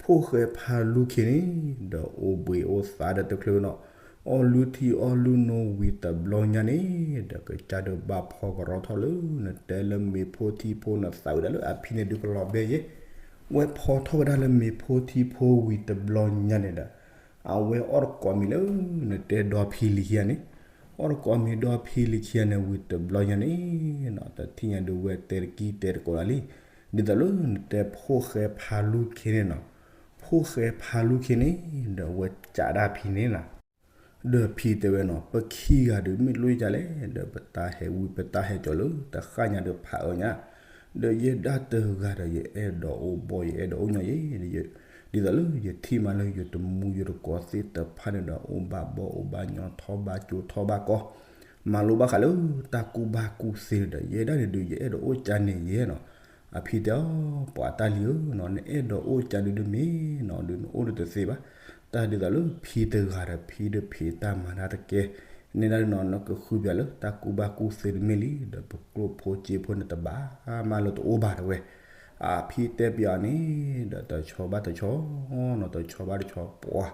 ဖိၣ်ဃဲဖးလူၢ်ခံန့ၣ် ဒီးအိၣ်ဘှံးအိၣ်သါဒီးတချုးနီၤ, အီၣ်လုၢ်ထံအီၣ်လုၢ်နိဝံၤတဘျီညါန့ၣ် ဒီးကစၢ်ဒုးဘၣ်ဖီကရီထီၣ်လၢ နတဲလၢမ့ၤဖိထံဖိန့ၣ် သးဝံၤဒၣ်လၢအဖံန့ၣ်ဒုးကလီၤဘဲယဲၢ်, ဝဲဖီထီၣ်ဝဲဒၣ်လၢမ့ၤဖိထံဖိဝံၤတဘျီညါန့ၣ်ဒီး အဝဲအီၣ်တကိးမံၤလၢ နတဲဒီဖံလံခံဂၤန့ၣ်, အီၣ်တကိးမံၤဒီဖံလံခံဂၤန့ၣ်ဝံၤတဘျီညါန့ၣ်နီၤ, တထံၣ်ညါဒုးဝဲတဲတကံၢ်တဲတကိးလၢ်လံ, ဒ်သိးလၢနတဲဖိၣ်ဃဲဖးလူၢ်ခံန့ၣ်နီၤ, ဖိၣ်ဃဲဖးလူၢ်ခံန့ၣ် ဒီးဝဲကးဒၣ်ဖံန့ၣ်နီၤ, ဒီးဖံတဲဝဲနီၤ ပခံဂၤဒုးမ့ၢ်လိၣ်ယကလဲၣ်, ဒီးပတၢ်ဟဲဝံပတၢ်ဟဲကၠီၤလၢ တဃၣ်ညါဒီးဖးအၢညါ, ဒီးယဲဒၣ်တဂၤဒီးယအဲၣ်ဒိးအိၣ်ဘီယအဲၣ်ဒိးအိၣ်ညီယဲၢ်, ဒ်သိးလၢယထံၣ်မးလၢယတမူယတကိးသ့ၣ်တဖၣ်န့ၣ်ဒီး အိၣ်ဘၣ်ဘီအိၣ်ဘၣ်ညီထီၣ်ဘၣ်ကၠိထီၣ်ဘၣ်ကီ, မၤလိဘၣ်ဃးလၢတၢ်ကူၣ်ဘၣ်ကူၣ်သ့န့ၣ်ဒီး ယဲဒၣ်န့ၣ်ဒုး ယအဲၣ်ဒိးအိၣ်ကၢန့ၣ်ယဲၢ်နီၤ, အဖံတဲအီၤ ပှၤတၢ်လံၤဧၢနီၤ, နအဲၣ်ဒိးအိၣ်ကၢဒုးဒုးမ့ၢ်နီၤ ဒုးနအိၣ်ဒုးတသ့ဘၣ်, တၢ်ဒ်သိးလၢဖံတဂၤဒီးဖံဒုးဖံးတၢ်မၤတၢ်တကဲ, န့ၣ်ဒၣ်နီၤ နကဃုပၠးလၢတၢ်ကူၣ်ဘၣ်ကူၣ်သ့တမ့ၢ်လံ, ဒီးပကျိၣ်ဖိစ့ဖိန့ၣ်တဘၣ်မးလၢတအိၣ်ဘၣ်တဲဝဲ, အဖံတဲပၠးအီၤန့ၣ် ဒီးတဆီဘၣ်တဆီနီၤ တဆီဘၣ်တဆီပှၤ,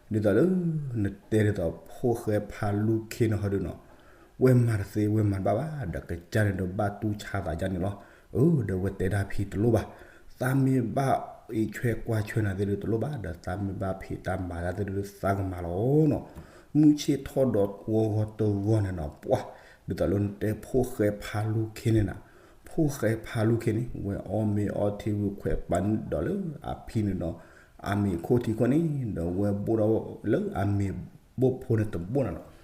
ဒ်သိးလၢ နတဲဒ်သိးဖိၣ်ဃဲဖးလူၢ်ခံန့ၣ်ဟီဒုးနီၤ ဝဲမၤတသ့ဝဲမၤတဘၣ်ဘၣ် ဒီးကစၢ်န့ၣ်ဒီးဘၣ်တူၢ်ဆါသးယါန့ၣ်လီၤ, အၢ ဒီးဝဲတဲဒၣ်ဖံတလိၣ်ဘၣ်, သးမ့ၢ်ဘၣ်အံးဆွဲကွၢ်ဆွဲနၤသ့ၣ်ဒုးတလိၣ်ဘၣ် ဒီးသးမ့ၢ်ဘၣ်ဖံးတၢ်မၤတၢ်သ့ၣ်ဒုးသးကမၤလီၤနီၤ, မုၢ်ဆ့ၣ်ထီၣ်ဒီးဂီၤဂီၤတဂီၤန့ၣ်နီၤ ပှၤ, ဒ်သိးလၢနတဲဖိၣ်ဃဲဖးလူၢ်ခံန့ၣ်နီၤ, ဖိၣ်ဃဲဖးလူၢ်ခံန့ၣ် ဝဲအီၣ်မ့ၤအီထံဝံၤခွဲးပာ်နုာ်ဒီးလၢအဖံန့ၣ်ဒီး အမ့ၤခိၣ်ထံခိၣ်န့ၣ် ဒီးဝဲဘိၣ်ထီၣ်လၢအမ့ၤဘိၣ်ဖိန့ၣ်တဘိၣ်န့ၣ်လီၤ.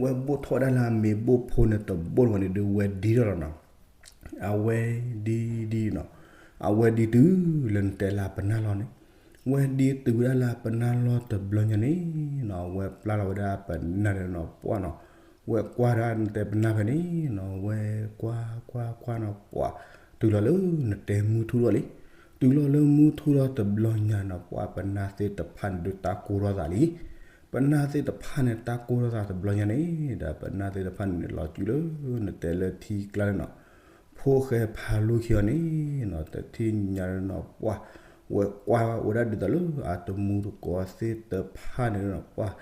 ဝဲဘိၣ်ထီၣ်ဝဲဒၣ်လၢအမ့ၤဘိၣ်ဖိန့ၣ်တဘိၣ်န့ၣ်ဝံၤဒီး ဝဲဒံထီၣ်လီၤနီၤ. အဝဲဒံဒံနီၤ, အဝဲဒံတုၤလၢနတဲလၢပနၢ်လီၤန့ၣ်, ဝဲဒံတုၤဝဲဒၣ်လၢပနၢ်လီၤတဘျီညါန့ၣ်နီၤ, ဝဲပျၢ်လီၤဝဲဒၣ်ပနၢ်ဒီးနီၤ ပှၢ်နီၤ, ဝဲကွၢ်ဒၣ်နတဲပနၢ်ဖဲန့ၣ်နီၤ, ဝဲကွၢ်ကွၢ်ကွၢ်နီၤ ပှၢ်, တုၤလီၤလၢနတဲမုၢ်ထူၣ်ထီၣ်လံ. တုၤလီၤလၢမုၢ်ထူၣ်ထီၣ်တဘျီညါနီၤ ပှၢ်ပနၢ်သ့ၣ်တဖၣ်န့ၣ်ဒုးတၢ်ကိၢ်ထီၣ်သးလံ. ပနၢ်သ့ၣ်တဖၣ်န့ၣ် တၢ်ကိၢ်ထီၣ်သးတဘျီညါန့ၣ်ဒီး ပနၢ်သ့ၣ်တဖၣ်န့ၣ် လီၤစုလၢနတဲလၢထံကျါန့ၣ်နီၤ, ဖိၣ်ဃဲဖးလူၢ်ခံဂၤန့ၣ်နီၤ တထံၣ်ညါန့ၣ်နီၤ ပှၢ်, ဝဲကွၢ်ဝဲဒၣ်ဒ်သိးလၢအတမူတကိးသ့ၣ်တဖၣ်န့ၣ်နီၤ ပှၢ်,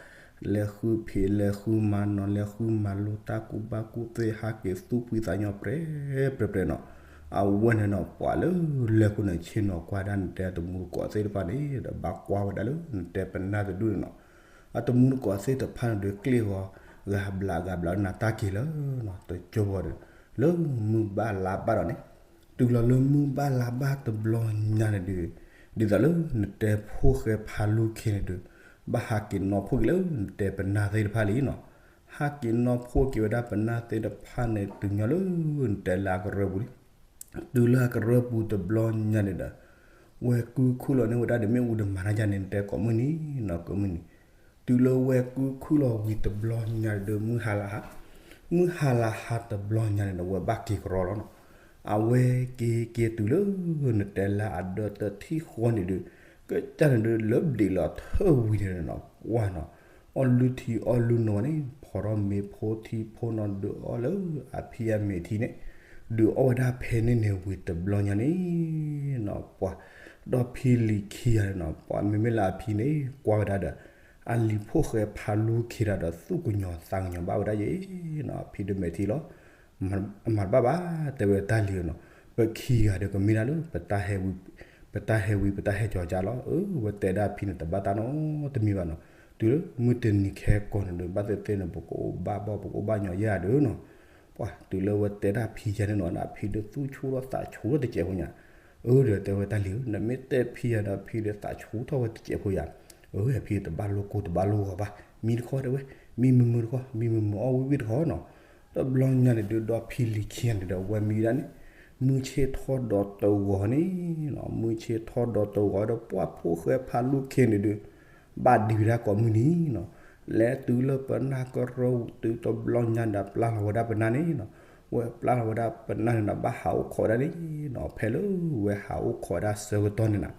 လဲၤဃုဖံးလဲၤဃုမၤနီၤ လဲၤဃုမၤလိတၢ်ကူၣ်ဘၣ်ကူၣ်သ့ ဟးက့ၤသူၣ်ဖှံသးညီပြဲပြဲပြဲနီၤ. အဝဲန့ၣ်နီၤ ပှၢ်လၢလဲၤဃုန့ၣ် ဆ့ၣ်နီၤကွၢ်ဒၣ်နတဲအတမူတကိးသ့ၣ်တဖၣ်န့ၣ်ဒီး ဘၣ်ကွၢ်ဝဲဒၣ်လၢနတဲပနၢ်တဒူၣ်န့ၣ်နီၤ. အတမူတကိးသ့ၣ်တဖၣ်န့ၣ်ဒီး ကျ့ၣ်ဂီၤဂၤဘျးဂၤဘျးနၤတၢ်က့ၤလၢနီၤ တကၠိဘီဒီး လၢမုၢ်ဘၣ်လါဘၣ်ဒီးန့ၣ်, တုၤလီၤလၢမုၢ်ဘၣ်လါဘၣ်တဘျီညါန့ၣ်ဒီး, ဒ်သိးလၢနတဲဖိၣ်ဃဲဖးလူၢ်ခံန့ၣ်ဒီး, ဘၣ်ဟးက့ၤနီၣ်ဖှိၣ်က့ၤလၢနတဲပနၢ်သ့ၣ်တဖၣ်လံနီၤ. ဟးက့ၤနီၣ်ဖှိၣ်က့ၤဝဲဒၣ်ပနၢ်သ့ၣ်တဖၣ်န့ၣ် တုၤညီလၢနတဲလၢအကရၢပူၤလံ. တုၤလၢအကရၢပူၤတဘျီညါန့ၣ်ဒီး, ဝဲကုခူၣ်လီၤန့ၢ်ဝဲဒၣ်ဒီးမ့ၣ်အူဒီးမၤတၢ်ယါန့ၣ် နတဲကိးမုၢ်နံၤနီၤ ကိးမုၢ်နံၤ. တုၤလၢဝဲကုခူၣ်လီၤဝံၤတဘျီညါဒီး မုၢ်ဟါလီၤဟး, မုၢ်ဟါလီၤဟးတဘျီညါန့ၣ်ဒီး ဝဲဘၣ်က့ၤကရီလီၤနီၤ. အဝဲက့ၤက့ၤတုၤလၢနတဲလၢအဒၢတထံၣ်ဃီန့ၣ်ဒီး, ကစၢ်န့ၣ်ဒီးလၢဘျံးလီၤထၢၣ်ဝံၤန့ၣ်နီၤ ပှၢ်နီၤ, အီၣ်လုၢ်ထံအီၣ်လုၢ်နိန့ၣ် ဖီထီၣ်မ့ၤဖိထံဖိနီၤ ဒုးအီၣ်လၢအဖံအမဲာ်ထံန့ၣ်, ဒုးအီၣ်ဝဲဒၣ်ဖဲန့ၣ်န့ၣ်ဝံၤတဘျီညါန့ၣ်နီၤ ပှၢ်, ဒီးဖံလံၤခံဂၤန့ၣ်နီၤ ပှၢ်မ့မ့ၢ်လၢအဖံန့ၣ် ကွၢ်ဝဲဒၣ်ဒီး, အလံၤဖိၣ်ဃဲဖးလူၢ်ခံဂၤဒီး သူၣ်ကညီၤသးကညီၤဘၣ်ဝဲဒၣ်ယဲနီၤ အဖံဒီးမဲာ်ထံလီၤ. အမၤတဘၣ်ဘၣ် တဲဝဲတၢ်လံၤနီၤ, ပခံဂၤဒီးကမ့ၢ်ဒၣ်လၢ ပတၢ်ဟဲဝံၤ ပတၢ်ဟဲကၠီၤကၠါလီၤ. အၢ ဝဲတဲဒၣ်ဖံန့ၣ် တဘၣ်တၢ်နီတမံၤဘၣ်နီၤ. တုၤလၢမုၢ်တနံၤခဲကိာ်န့ၣ်ဒီး ဘၣ်သ့ၣ်သ့ၣ်န့ၣ် ပကအိၣ်ဘၣ်ဘီၣ် ပကအိၣ်ဘၣ်ညီယဲၢ်ဒီးနီၤ. ပှၢ် တုၤလၢဝဲတဲဒၣ်ဖံယဲန့ၣ်နီၤ ဖံဒီးသူၣ်ဆူၣ်ထီၣ်သးဆူၣ်ထီၣ်တစဲးဖိညါ. အၢ ဒီးတဲဝဲတၢ်လံၤဧၢ နမ့ၢ်တဲဖံယဲဒီး ဖံဒီးသးဆူၣ်ထီၣ်ဝဲတစဲးဖိယါ. အၢ ဖံတဘၣ်လိာ်ကိၢ်တဘၣ်လိာ်ဂီၤဘၣ် မံတခီတဲဝဲ, မံမုာ်မုာ်တခီ မံမုာ်မုာ်အီၣ်ဝံၣ်ဝံၣ်တခီနီၤ. တဘျီညါန့ၣ်ဒီး ဒီးဖံလံၤခံဂၤန့ၣ်ဒီး အဝဲမံဒၣ်န့ၣ် မုၢ်ဆ့ၣ်ထီၣ်ဒီးတဂီၤန့ၣ်နီၤ မုၢ်ဆ့ၣ်ထီၣ်ဒီးတဂီၤဒီး ပှၢ်ဖိၣ်ဃဲဖးလူၢ်ခံန့ၣ်ဒီး ဘၣ်ဒံဝဲဒၣ်ကိးမုၢ်နံၤနီၤ. လဲၤတုၤလၢပနၢ်ကရၢတုၤတဘျီညါဒီး ပျၢ်လီၤဝဲဒၣ်ပနၢ်န့ၣ်နီၤ. ဝဲပျၢ်လီၤဝဲဒၣ်ပနၢ်န့ၣ်ဒီး ဘၣ်ဟးအိၣ်ခိးဝဲဒၣ်န့ၣ်နီၤ. ဖဲလၢဝဲဟးအိၣ်ခိးဝဲဒၣ်ဆၢကတီၢ်န့ၣ်နီၤ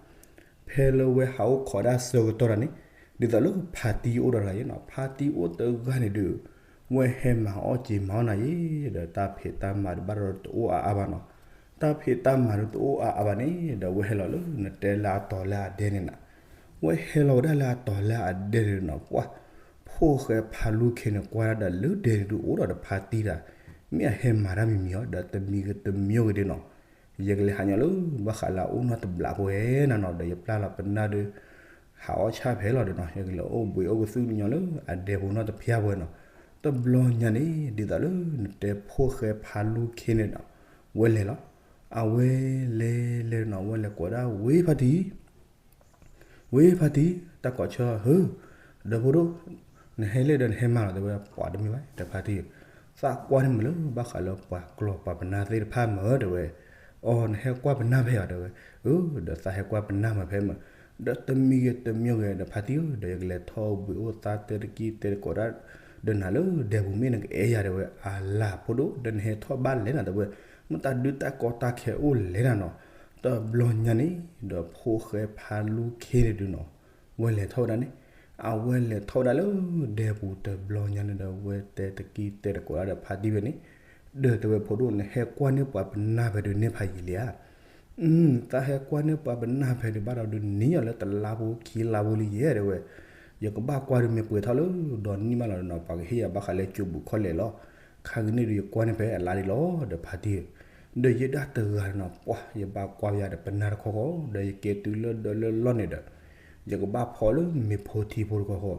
ဖဲလၢဝဲဟးအိၣ်ခိးဒၣ်ဆၢကတီၢ်တၢ်န့ၣ်, ဒ်သိးလၢဖါတံၢ်အိၣ်ဒီးတဂၤယဲနီၤ, ဖါတံၢ်အိၣ်တဂၤန့ၣ်ဒီး, ဝဲဟဲမၤအီၣ်က့ၤမၤအီၣ်နၤယဲ, ဒီးတၢ်ဖံးတၢ်မၤတဘၣ်ဒီးတအိၣ်အါအါဘၣ်နီၤ, တၢ်ဖံးတၢ်မၤဒီးတအိၣ်အါအါဘၣ်န့ၣ်, ဒီးဝဲဟဲလီၤလၢနတဲလၢအတီၤလၢအဒဲန့ၣ်နီၤ, ဝဲဟဲလီၤဝဲဒၣ်လၢအတီၤလၢအဒဲန့ၣ်နီၤ, ပှၢ်, ဖိၣ်ဃဲဖးလူၢ်ခ့န့ၣ် ကွၢ်ဒၣ်ဒီးလၢဒဲန့ၣ်ဒုးအိၣ်ဒီးတဖါတံၢ်တၢ်, မ့ၢ်အဟဲမၤတၢ်မံၤမံၤအီၤ ဒီးတမံၤဂ့ၤတမံၤဂ့ၤဒုးနီၤ ယကလဲၤဟးညီလၢဘၣ်ဃးလၢအအိၣ်နီၢ်တဘျးဖိဝဲနီၤနီၤ, ဒီးယပျၢ်လီၤပနၢ်ဒီး ဟးအီၣ်ဆၣ်ဖဲလီၤဒီးနီၤ, ယကလဲၤအိၣ်ဘှံးအိၣ်ကသုၣ်ညီလၢအဒဲပူၤနီၢ်တဖျၢၣ်ဖိနီၤ, တဘျီညါန့ၣ် ဒ်သိးလၢနတဲဖိၣ်ဃဲဖးလူၢ်ခ့န့ၣ်ဒီး ဝဲလဲၤလီၤ, အဝဲလဲၤလဲၤနီၤ ဝဲလဲၤကိးဒၣ်ဝ့ၢ်ဖါတံၢ် ဝ့ၢ်ဖါတံၢ် တၢ်ကိးဆၢဟၢ, ဒီးဖိဒိၣ်, နဟဲလဲၣ်ဒီးနဟဲမၤလီၤ တဲဝဲ, ပှၤတမ့ၢ်ဘၣ် ဒီးဖါတံၢ်, သးကွၢ်န့ၢ်မးလၢဘၣ်ဃးလၢပှၤကျီၢ်ပှၤပနၢ်သ့ၣ်တဖၣ်မး တဲဝဲ, အိ နဟဲကွၢ်ပနၢ်ဖဲအီၤ တဲဝဲ, အၢ ဒီးသးဟဲကွၢ်ပနၢ်မးဖဲမး, ဒီးတမံၤဂ့ၤတမံၤဂ့ၤ ဒီးဖါတံၢ်ဧၢ ဒီးယကလဲၤထီၣ်ဘှံးအိၣ်သါတဲတကံၢ်တဲတကိးဒၣ် ဒီးနၤလၢဒဲပူၤမ့ၢ်နကအဲၣ်ယၤ တဲဝဲ, အလၤဖိဒိၣ် ဒီးနဟဲထီၣ်ဘၣ်လဲၣ်နၤ တဲဝဲ, မ့ၢ်တၢ်ဒုးတၢ်ကီတၢ်ခဲအိၣ်လဲၣ်နၤနီၤ, တဘျီညါန့ၣ် ဒီးဖိၣ်ဃဲဖးလူၢ်ခ့န့ၣ်ဒုးနီၤ ဝဲလဲၤထီၣ်ဝဲဒၣ်န့ၣ်, အဝဲလဲၤထီၣ်ဝဲဒၣ်လၢဒဲပူၤတဘျီညါန့ၣ်ဒီး ဝဲတဲတကံၢ်တဲတကိးဒၣ်ဒီးဖါတံၢ်ဖဲန့ၣ်, ဒီးတဲဝဲဖိဒိၣ် နဟဲကွၢ်န့ၢ်ပှၤပနၢ်ဖဲဒုးန့ၢ်ဖးယံာ်လံဧါ, သးဟဲကွၢ်န့ၢ်ပှၤပနၢ်ဖဲဒုးဘၣ်ဒီး ဒုးနံၤယၤလၢတလါဖိခံလါဖိလံယဲ တဲဝဲ, ယကဘၣ်ကွၢ်ဒုးမ့ၢ်ပှဲၤထီၣ်လၢဒီနံၣ်မးလီၤဒီးနီၤ ပှၤကဟ့ၣ်ယၤဘၣ်ဃးလၢကၠိဘူးခီလဲၣ်လီၤ, ခါကန့ၣ်ဒုးယကွၢ်န့ၢ်ဖဲအလါဒံးလီၤ ဒီးဖါတံၢ်ဧၢ ဒီးယဲဒၣ်တဂၤနီၤ ပှၤ ယဘၣ်ကွၢ်ယၤဒီးပနၢ်တခီခီ ဒီးယကဲတုၤလၢဒီးလၢလီၢ်န့ၣ်ဒီး ယကဘၣ်ဖီလၢမ့ၤဖိထံဖိတခီခီ,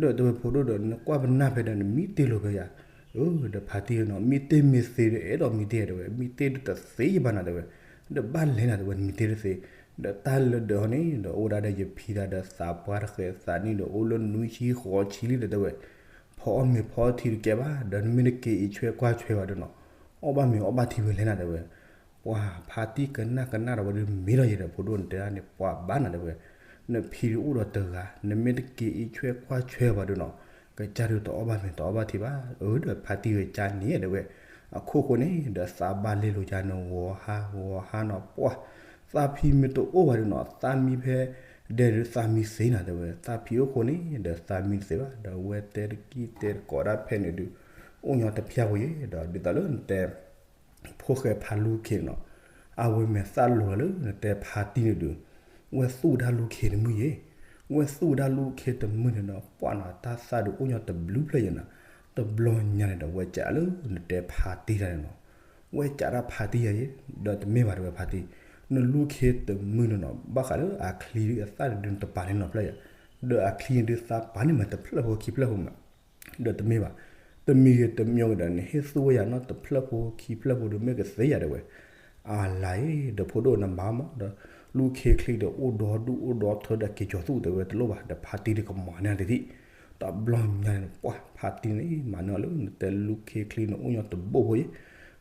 ဒီးတဲဝဲဖိဒိၣ်ဒီး နကွၢ်ပနၢ်ဖဲဒီးနမံတ့ၢ်လိာ်ဖဲယၤ, အၢ ဒီးဖါတံၢ်နီၤ မံတ့ၢ်မ့ၢ်သ့ဒီး အဲၣ်ဒိးမံတ့ၢ်တဲဝဲ, မံတ့ၢ်ဒုးတသ့ယဘၣ်နၤတဲဝဲ, ဒီးဘၣ်လဲၣ်နၤတဲဝဲ နမံတ့ၢ်တသ့, ဒီးတၢ်လၢဒၢးဟီန့ၣ် ဒီးအိၣ်ဒၣ်ဒီးယဖံတၢ်ဒီးသးပှၢ်တဃဲးသးနံၣ်ဒီးအိၣ်လၢနွံဆံဃိးဆံလံဒီးတဲဝဲ, ဖီအီၣ်မ့ၤဖီထံတကဲဘၣ် ဒီးနမ့ၢ်တက့ၤအံးဆွဲကွၢ်ဆွဲဘၣ်ဒီးနီၤ, အီၣ်ဘၣ်မ့ၤအီၣ်ဘၣ်ထံဖဲလဲၣ်နၤတဲဝဲ. ပှၤဖါတံၢ်ကနၣ်ကနၣ်ဒီးဝဲဒုးမ့ၢ်ထီၣ်ယဲဒီး ဖိဒိၣ်နတဲဒၣ်န့ၣ် ပှၤဘၣ်နၤတဲဝဲ, နဖံဒုးအိၣ်ဒီးတဂၤ နမ့ၢ်တက့ၤအံးဆွဲကွၢ်ဆွဲဘၣ်ဒီးနီၤ, ကစၢ်ဒုးတအီၣ်ဘၣ်မ့ၤတအီၣ်ဘၣ်ထံဘၣ်, အၢ ဒီးဖါတံၢ်ဝဲကါန့ၣ်တဲဝဲ. အခိၣ်ဃိန့ၣ် ဒီးသးဘၣ်လဲလိာ်ယါန့ၣ် ဂီၤဟါဂီၤဟါနီၤ ပှၤ သးဖံမ့ၢ်တအိၣ်ဘၣ်ဒီးနီၤ သးမံဖဲဒဲးဒုးသးမံသ့နၤတဲဝဲ, သးဖံအိၣ်ဃိန့ၣ် ဒီးသးမံတသ့ဘၣ်, ဒီးဝဲတဲတကံၢ်တဲတကိးဒၣ်ဖဲန့ၣ်ဒုး အိၣ်ညီတဖျၢၣ်ဖိယဲ, ဒီးဒ်သိးလၢနတဲ ဖိၣ်ဃဲဖါလူခ့နီၤ, အဝဲမဲာ်သၣ်လိၤလၢနတဲဖါတံၢ်န့ၣ်ဒုး ဝဲသူၣ်ဝဲဒၣ်လူခ့တမုၢ်ယဲ, ဝဲသူၣ်ဝဲဒၣ်လူခ့တမုၢ်န့ၣ်ဒီး ပှၤနီၤ တၢ်သၣ်ဒုးအိၣ်ညီတဘျုးဖျၢၣ်ယဲနီၤ, တဘျီညါန့ၣ်ဒီး ဝဲကးလၢနတဲဖါတံၢ်တၢ်န့ၣ်နီၤ, ဝဲကးဒၣ်ဖါတံၢ်ယဲ, ဒီးတမ့ၢ်ဘၣ်တဲဝဲဖါတံၢ်, နလူခ့တမုၢ်န့ၣ်နီၤ ဘၣ်ဃးလၢအချံဒုးအသၣ်ဒုးနတပာ်န့ၢ်နီတဖျၢၣ်ယဲ, ဒီးအချံန့ၣ်ဒုးသးပာ်န့ၢ်မးတဖျၢၣ်ဖိခံဖျၢၣ်ဖိမး ဒီးတမ့ၢ်ဘၣ်, တမံၤဂ့ၤတမံၤဂ့ၤဒီး နဟ့ၣ်သူၣ်ဝဲယၤနီတဖျၢၣ်ဖိခံဖျၢၣ်ဖိဒီး မ့ၢ်ကသ့ယၤတဲဝဲ. အလါအံၤ ဒီးဖိဒိၣ်နမၤမးဒီး လူခ့ချံဒီးအိၣ်ဒီဒူၣ်အိၣ်ဒီထၢဒီးက့ၤကၠီၤသူၣ်တဲဝဲတလိၣ်ဘၣ် ဒီးဖါတံၢ်ဒုးကမၤန့ၢ်တထံၣ်, တဘျီညါန့ၣ် ပှၤဖါတံၢ်န့ၣ် မၤန့ၢ်အီၤလၢနတဲလူခ့ချံန့ၣ်အိၣ်ညီတဘိၣ်ဖိယဲ,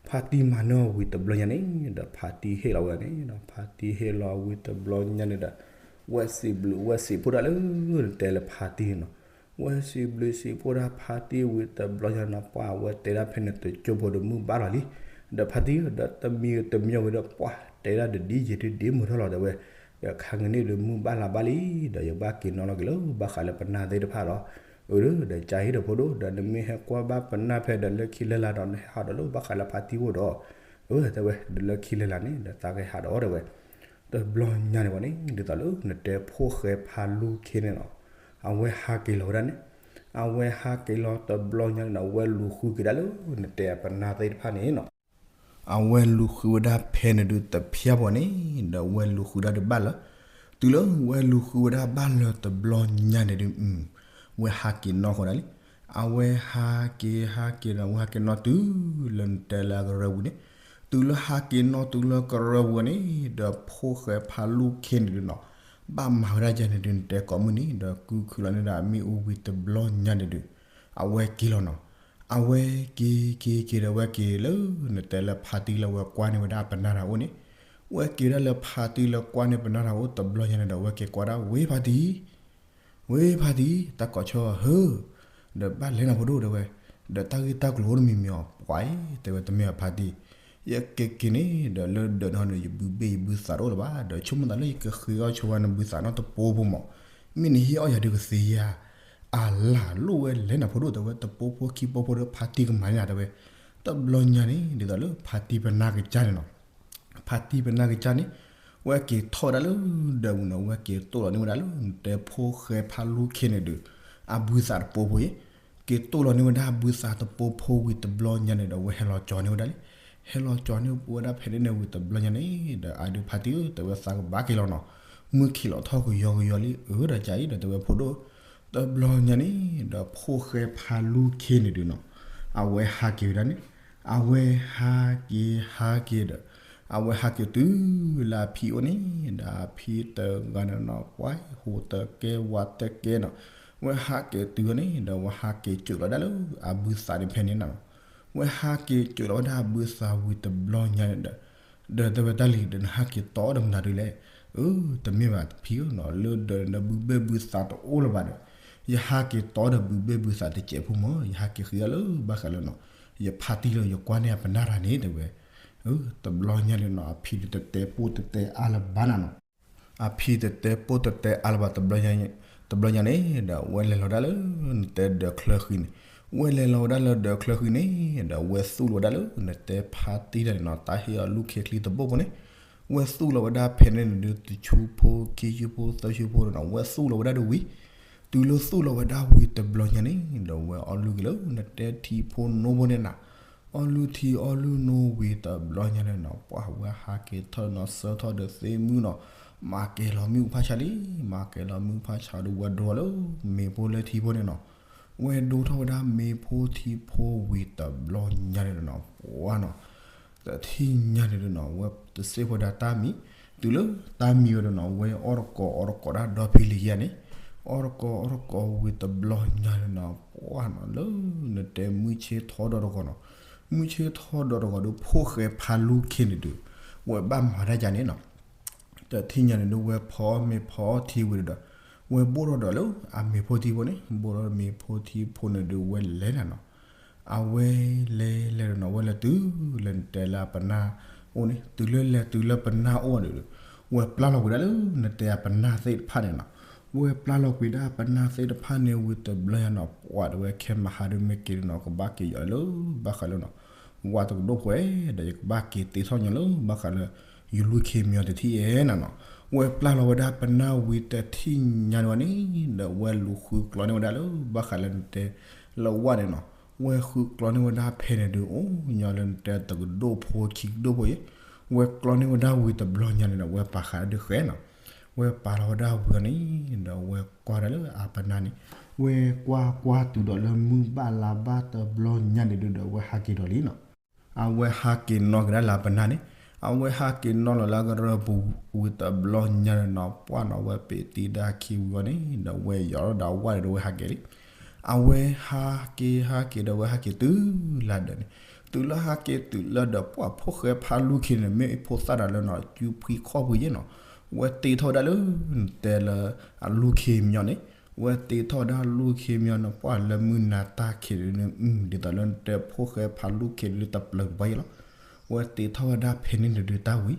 ဖါတံၢ်မၤန့ၢ်အီၤဝံၤတဘျီညါန့ၣ် ဒီးဖါတံၢ်ဟ့ၣ်လီၤဝဲဒၣ်န့ၣ်ဒီး ဖါတံၢ်ဟ့ၣ်လီၤဝံၤတဘျီညါန့ၣ်ဒီး ဝဲစံးဘျုးဝဲစံးဖှိၣ်ဒၣ်လၢနတဲလၢဖါတံၢ်န့ၣ်နီၤ ဝဲစံးဘျုးစံးဖှိၣ်ဒၣ်ဖါတံၢ်ဝံၤတဘျီညါန့ၣ် ပှၤဝဲတဲဒၣ်ဖဲန့ၣ်တကၠိဖိဒီးမုၢ်ဘၣ်လီၤလံ, ဒီးဖါတံၢ်ဒီးတမံၤတမံၤဝံၤဒီး ပှၤတဲဒၣ်တဒ်ယဲၢ်ဒ်ဒ်မုာ်ထီၣ်လီၤတဲဝဲ, ဒီးခါဂ့ၤန့ၣ်ဒီးမုၢ်ဘၣ်လီၤဘၣ်လံ, ဒီးယဘၣ်က့ၤနီၣ်လီၤက့ၤလၢဘၣ်ဃးလၢပနၢ်သ့ၣ်တဖၣ်လီၤ. အၢ ဒီးကါဟ့ၣ်ဒီးဖိဒိၣ် ဒီးနမ့ၢ်ဟဲကွၢ်ဘၣ်ပနၢ်ဖဲဒီးလၢခံလၢလာ်ဒီး နဟဲဟးဒီးလၢဘၣ်ဃးလၢဖါတံၢ်အိၣ်ဒီး, အၢ တဲဝဲ ဒီးလၢခံလၢလာ်န့ၣ် ဒီးသးကဟဲဟးဒီးတဲဝဲ တဘျီညါန့ၣ်ဝဲန့ၣ် ဒ်သိးလၢနတဲဖိၣ်ဃဲဖါလူခ့န့ၣ်လီၤ, အဝဲဟးက့ၤလီၤဝဲဒၣ်န့ၣ်, အဝဲဟးက့ၤလီၤတဘျီညါန့ၣ်ဒီး အဝဲလူၤဃုက့ၤဒၣ်လၢနတဲပနၢ်သ့ၣ်တဖၣ်န့ၣ်နီၤ, အဝဲလူၤဃုဝဲဒၣ်ဖဲန့ၣ်ဒုးတဖျၢၣ်ဖိန့ၣ် ဒီးဝဲလူၤဃုဒၣ်ဒုးဘၣ်လၢ, တုၤလၢဝဲလူၤဃုဝဲဒၣ်ဘၣ်လၢတဘျီညါန့ၣ်ဒုး ဝဲဟးက့ၤနီၣ်ဃီဒၣ်လံ, အဝဲဟးက့ၤဟးက့ၤဒီး ဝဲဟးက့ၤနီၣ်တုၤလၢနတဲလၢအကရၢပူၤန့ၣ်, တုၤလၢဟးက့ၤနီၣ်တုၤလၢကရၢပူၤန့ၣ် ဒီးဖိၣ်ဃဲဖါလူခ့န့ၣ်ဒုးနီၤ, ဘၣ်မၤဝဲဒၣ်ယဲန့ၣ်ဒုး နတဲကိးမုၢ်နံၤ ဒီးကုခုလီၤန့ၢ်ဒၣ်အမ့ၣ်အူဝံၤတဘျီညါန့ၣ်ဒုး, အဝဲက့ၤလီၤနီၤ, အဝဲက့ၤက့ၤက့ၤဒီးဝဲက့ၤလၢ နတဲလၢဖါတံၢ်လၢဝဲကွၢ်န့ၢ်ဝဲဒၣ်ပနၢ်တၢ်အိၣ်န့ၣ်, ဝဲက့ၤဒၣ်လၢဖါတံၢ်လၢကွၢ်န့ၢ်ပနၢ်တၢ်အိၣ်တဘျီညါန့ၣ်ဒီး ဝဲက့ၤကွၢ်ဒၣ်ဝဲဖါတံၢ် ဝဲဖါတံၢ် တၢ်ကိးဆၢဟၢ, ဒီးဘၣ်လဲၤနၤဖိဒိၣ်တဲဝဲ, ဒီးတၢ်ဂ့ၢ်တၢ်ကျိၤအိၣ်တမံၤမံၤအီၤ ပှၤအံၤ တဲဝဲတမ့ၢ်အဖါတံၢ်, ယက့ၤက့ၤန့ၣ် ဒီးလၢဒၢးန့ၣ်ဟီဒီး ယဘုဘ့ၣ်ယဘုသးတအိၣ်လၢၤဘၣ် ဒီးဆိကမိၣ်သးလၢယကဃ့အီၣ်ဆိဝဲနဘုသးနီတပိဖိမး, မ့ၢ်နဟ့ၣ်အီၣ်ယၤဒုးကသ့ဧါ, အလၤလိၣ်ဝဲလဲၤနၤဖိဒိၣ်တဲဝဲ တပိဖိခံပိဖိဒီးဖါတံၢ်ကမၤန့ၢ်နၤတဲဝဲ, တဘျီညါန့ၣ် ဒ်သိးလၢဖါတံၢ်ပနၢ်ကစၢ်န့ၣ်နီၤ ဖါတံၢ်ပနၢ်ကစၢ်န့ၣ်, ဝဲက့ၤထီၣ်ဝဲဒၣ်လၢဒၢးပူၤန့ၣ် ဝဲက့ၤတိၢ်လီၤန့ၢ်ဝဲဒၣ်လၢ နတဲဖိၣ်ဃဲဖါလူခ့န့ၣ်ဒီး အဘုသးတပိဖိအံၤ, က့ၤတိၢ်လီၤန့ၢ်ဝဲဒၣ်အဘုသးတပိဖိဝံၤတဘျီညါန့ၣ်ဒီး ဝဲဟဲလီၤကၠီၤန့ၢ်ဝဲဒၣ်လံ, ဟဲလီၤကၠီၤန့ၢ်ဝဲဒၣ်ဖဲန့ၣ်န့ၣ်ဝံၤတဘျီညါန့ၣ်ဒီး အဒုးဖါတံၢ်ဧၢ တဲဝဲသးကဘၣ်က့ၤလီၤနီၤ, မုၢ်ခံးလီၤထီၣ်ကယီကယီလံ အၢ ဒီးကါအံၤဒီးတဲဝဲဖိဒိၣ်, တဘျီညါန့ၣ်ဒီးဖိၣ်ဃဲဖါလူခ့န့ၣ်ဒုးနီၤ, အဝဲဟးက့ၤဝဲဒၣ်န့ၣ် အဝဲဟးက့ၤဟးက့ၤဒီး အဝဲဟးက့ၤတုၤလၢအဖံအိၣ်န့ၣ် ဒီးအဖံတဂၤန့ၣ်နီၤ ပှၤဟူးတကဲဝးတကဲနီၤ, ဝဲဟးက့ၤတုၤန့ၣ် ဒီးဝဲဟးက့ၤစၢၤလီၤဒၣ်လၢအဘုသးန့ၣ်ဖဲန့ၣ်နီၤ, ဝဲဟးက့ၤစၢၤလီၤဝဲဒၣ်အဘုသးဝံၤတဘျီညါန့ၣ်ဒီး ဒီးတဲဝဲတၢ်လံၤဒီးနဟးက့ၤတီဒီးမနုၤဒုးလဲၣ်, အၢ တမ့ၢ်ဘၣ်ဖံဧၢနီၤ လၢဒီးနဘုဘ့ၣ်ဘုသးတအိၣ်လၢၤဘၣ်ဒီး ယဟးက့ၤတီဒီးဘုဘ့ၣ်ဘုသးတစဲးဖိမး ယဟးက့ၤဃ့အီၣ်လၢဘၣ်ဃးလၢနီၤ, ယဖါတံၢ်လၢယကွၢ်န့ၢ်အပနၢ်တၢ်န့ၣ်တဲဝဲ, အၢ တဘျီညါန့ၣ်နီၤ အဖံတတဲပိၢ်တတဲအါလၢၤဘၣ်နၤနီၤ အဖံတတဲပိၢ်တတဲအါလၢၤဘၣ် တဘျီညါန့ၣ် ဒီးဝဲလဲၤလီၤဒၣ်လၢ နတဲဒၢးချၢဃံန့ၣ်, ဝဲလဲၤလီၤဝဲဒၣ်လၢဒၢးချၢဃံန့ၣ် ဒီးဝဲသူၣ်လီၤဝဲဒၣ်လၢ နတဲဖါတံၢ်တၢ်န့ၣ်နီၤ တၢ်ဟ့ၣ်အီၤလူခ့ချံတပိဖိန့ၣ်, ဝဲသူၣ်လီၤဝဲဒၣ်ဖဲန့ၣ်န့ၣ်ဒုး တဆူဖိ ခံဆူဖိ သၢဆူဖိန့ၣ်နီၤ ဝဲသူၣ်လီၤဝဲဒၣ်ဒုးဝံၤ, တုၤလၢသူၣ်လီၤဝဲဒၣ်ဝံၤတဘျီညါန့ၣ် ဒီးဝဲအီၣ်လုၢ်က့ၤလၢ နတဲထံဖိနိဖိန့ၣ်နၤ အီၣ်လုၢ်ထံအီၣ်လုၢ်နိဝံၤတဘျီညါန့ၣ်နီၤ ပှၤဝဲဟးက့ၤထီၣ်နီၤ ဆၢထီၣ်ဒီးသ့ၣ်မုၢ်နီၤ, မၤကဲၤလီၤမ့ၣ်အူဖးဆါလံ, မၤကဲၤလီၤမ့ၣ်အူဖးဆါဒီးဝဲဒိလၢ မ့ၤဖိလၢထံဖိန့ၣ်နီၤ, ဝဲဒိထီၣ်ဝဲဒၣ်မ့ၤဖိထံဖိဝံၤတဘျီညါန့ၣ်နီၤ ပှၤနီၤ တထံၣ်ညါန့ၣ်နီၤ ဝဲတစံးဖိဒၣ်တၢ်မံၤ, တုၤလၢတၢ်မံဝဲဒီးနီၤ ဝဲအီၣ်တကိးအီတကိးဒၣ်ဒီဖံလံၤခံဂၤန့ၣ်, အီၣ်တကိးအီတကိးဝံၤတဘျီညါန့ၣ်နီၤ ပှၢ်နီၤ လၢနတဲမုၢ်ဆ့ၣ်ထီဒီးတဂီၤနီၤ, မုၢ်ဆ့ၣ်ထီဒီးတဂီၤဒီး ဖိၣ်ဃဲဖးလူၢ်ခ့န့ၣ်ဒီး ဝဲဘၣ်မၤတၢ်ယါန့ၣ်နီၤ တထံၣ်ညါန့ၣ်ဒီး ဝဲဖီအီၣ်မ့ၤဖီအီၣ်ထံဝံၤဒီး ဝဲဘိၣ်ထီၣ်ဒီးလၢအမ့ၤဖိထံဖိန့ၣ်, ဘိၣ်ထီၣ်မ့ၤဖိထံဖိန့ၣ်ဒီး ဝဲလဲၤနၤနီၤ. အဝဲလဲၤလဲၤဒီးနီၤ ဝဲလဲၤတုၤလၢနတဲလၢအပနၢ်အိၣ်န့ၣ်, တုၤလၢလဲၤတုၤလၢပနၢ်အိၣ်ဒီး ဝဲပျၢ်လီၤကွံာ်ဒၣ်လၢနတဲအပနၢ်သ့ၣ်တဖၣ်န့ၣ်နီၤ. ဝဲပျၢ်လီၤကွံာ်ဒၣ်ပနၢ်သ့ၣ်တဖၣ်န့ၣ်ဝံၤတဘျီညါနီၤ ပှၢ်ဒီး ဝဲခဲမဟါဒီးမ့ၢ်က့ၤဒီးနီၤ ကဘၣ်က့ၤယီၤလၢဘၣ်ဃးလၢနီၤ ဝဲတကဒိၣ်ဖိဒီး ယကဘၣ်က့ၤတ့ထီၣ်ညီလၢဘၣ်ဃးလၢ ယလူၢ်ခ့မံအီၤတထံၣ်အဲၣ်နၤနီၤ. ဝဲပျၢ်လီၤဝဲဒၣ်ပနၢ်ဝံၤတထံၣ်ညါန့ၣ်ဝဲန့ၣ်ဒီး ဝဲလူၤဃုကျီန့ၢ်ဝဲဒၣ်လၢဘၣ်ဃးလၢနတဲလၢဝဲန့ၣ်နီၤ. ဝဲဃုကျီန့ၢ်ဝဲဒၣ်ဖဲန့ၣ်ဒီး အိၣ်ညီလၢနတဲတကဒိၣ်ဖိခံကဒိၣ်ဖိယဲၢ်, ဝဲကျီန့ၢ်ဝဲဒၣ်ဝံၤတဘျီညါန့ၣ်ဒီး ဝဲပာ်ဃာ်ဒုးဃဲနီၤ. ဝဲပာ်လီၤဝဲဒၣ်ဝံၤအီၤန့ၣ်ဒီး ဝဲကွၢ်ဒၣ်လၢအပနၢ်န့ၣ်, ဝဲကွၢ်ကွၢ်တုၤဒီးလၢမုၢ်ဘၣ်လါဘၣ်တဘျီညါန့ၣ်ဒီး ဝဲဟးက့ၤဒီးလံနီၤ. အဝဲဟးက့ၤနီၣ်က့ၤဒၣ်လၢအပနၢ်န့ၣ်, အဝဲဟးက့ၤနီၣ်လီၤလၢအကရၢၢ်ပူၤဝံၤတဘျီညါန့ၣ်နီၤ ပှၢ်နီၤ ဝဲပ့ၤတံၤဒၣ်ခံဝံၤအီၤန့ၣ်ဒီး ဝဲယီၤဒီးအဝဲဒီး ဝဲဟးက့ၤလံ. အဝဲဟးက့ၤဟးက့ၤဒီး ဝဲဟးက့ၤတုၤလၢဒၢးန့ၣ်, တုၤလၢဟးက့ၤတုၤလၢဒၢး ပှၢ်ဖိၣ်ဃဲဖးလူၢ်ခ့န့ၣ် မ့ၢ်ဖိသၣ်ဒီးလၢနီၤ စုဖှံခီၣ်ဖှံယဲၢ်နီၤ, ဝဲတ့ထီၣ်ဝဲဒၣ်လၢနတဲလၢအလူၢ်ခ့မံအီၤန့ၣ်, ဝဲတ့ထီၣ်ဝဲဒၣ်လူၢ်ခ့မံအီၤန့ၣ် ပှၢ်လၢမုၢ်နၤတၢ်ခံးန့ၣ် ဒ်သိးလၢနတဲဖိၣ်ဃဲဖးလူၢ်ခ့န့ၣ် တပျၢၤကပီၤယဲၢ်လီၤ. ဝဲတ့ထီၣ်ဝဲဒၣ်ဖဲန့ၣ်န့ၣ်ဒီးတၢ်ဝံၤ,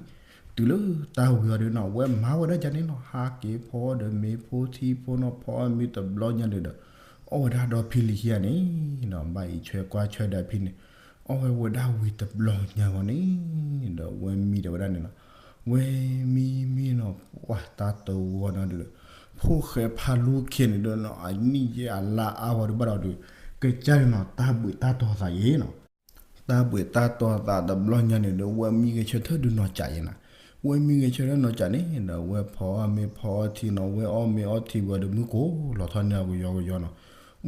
တုၤလၢတၢ်ဝံၤအီၤဒီးနီၤ ဝဲမၤဝဲဒၣ်ယါန့ၣ်နီၤ ဟးက့ၤဖီဒီးမ့ၤဖိထံဖိနီၤ ဖီအီၣ်မ့ၤတဘျီညါန့ၣ်ဒီး အီၣ်ဝဲဒၣ်ဒီဖံလံၤခံဂၤန့ၣ်နီၤ ဘၣ်အံးဆွဲကွၢ်ဆွဲဒီးဖံန့ၣ်, အီၣ်ဝဲဝဲဒၣ်ဝံၤတဘျီညါအီၤန့ၣ်ဒီး ဝဲမံဒီးဝဲဒၣ်န့ၣ်နီၤ, ဝဲမံမံနီၤ ပှၢ်တၢ်တဂီၤနီၤဒီး ဖိၣ်ဃဲဖးလူၢ်ခ့န့ၣ်ဒီးနီၤ အနံၣ်ယဲၢ်အလါအါဝဲဒီးဘၣ်ဒီးဒီး ကစၢ်န့ၣ်နီၤ တၢ်ဘှံးတၢ်တီၤသးယဲၢ်နီၤ တၢ်ဘှံးတၢ်တီၤသးတဘျီညါန့ၣ်ဒီး ဝဲမံဂဲၤဆၢထၢၣ်ဒုးနီၢ်ကၠးယဲၢ်နီၤ, ဝဲမံဂဲၤဆၢထၢၣ်နီၢ်ကၠးန့ၣ်ဒီး ဝဲဖီအီၣ်မ့ၤဖီအီၣ်ထံနီၤ ဝဲအီၣ်မ့ၤအီထံဝံၤဒီး မုၢ်ကိၢ်လီၤထီၣ်န့ၢ်အီၤကယီကယီနီၤ,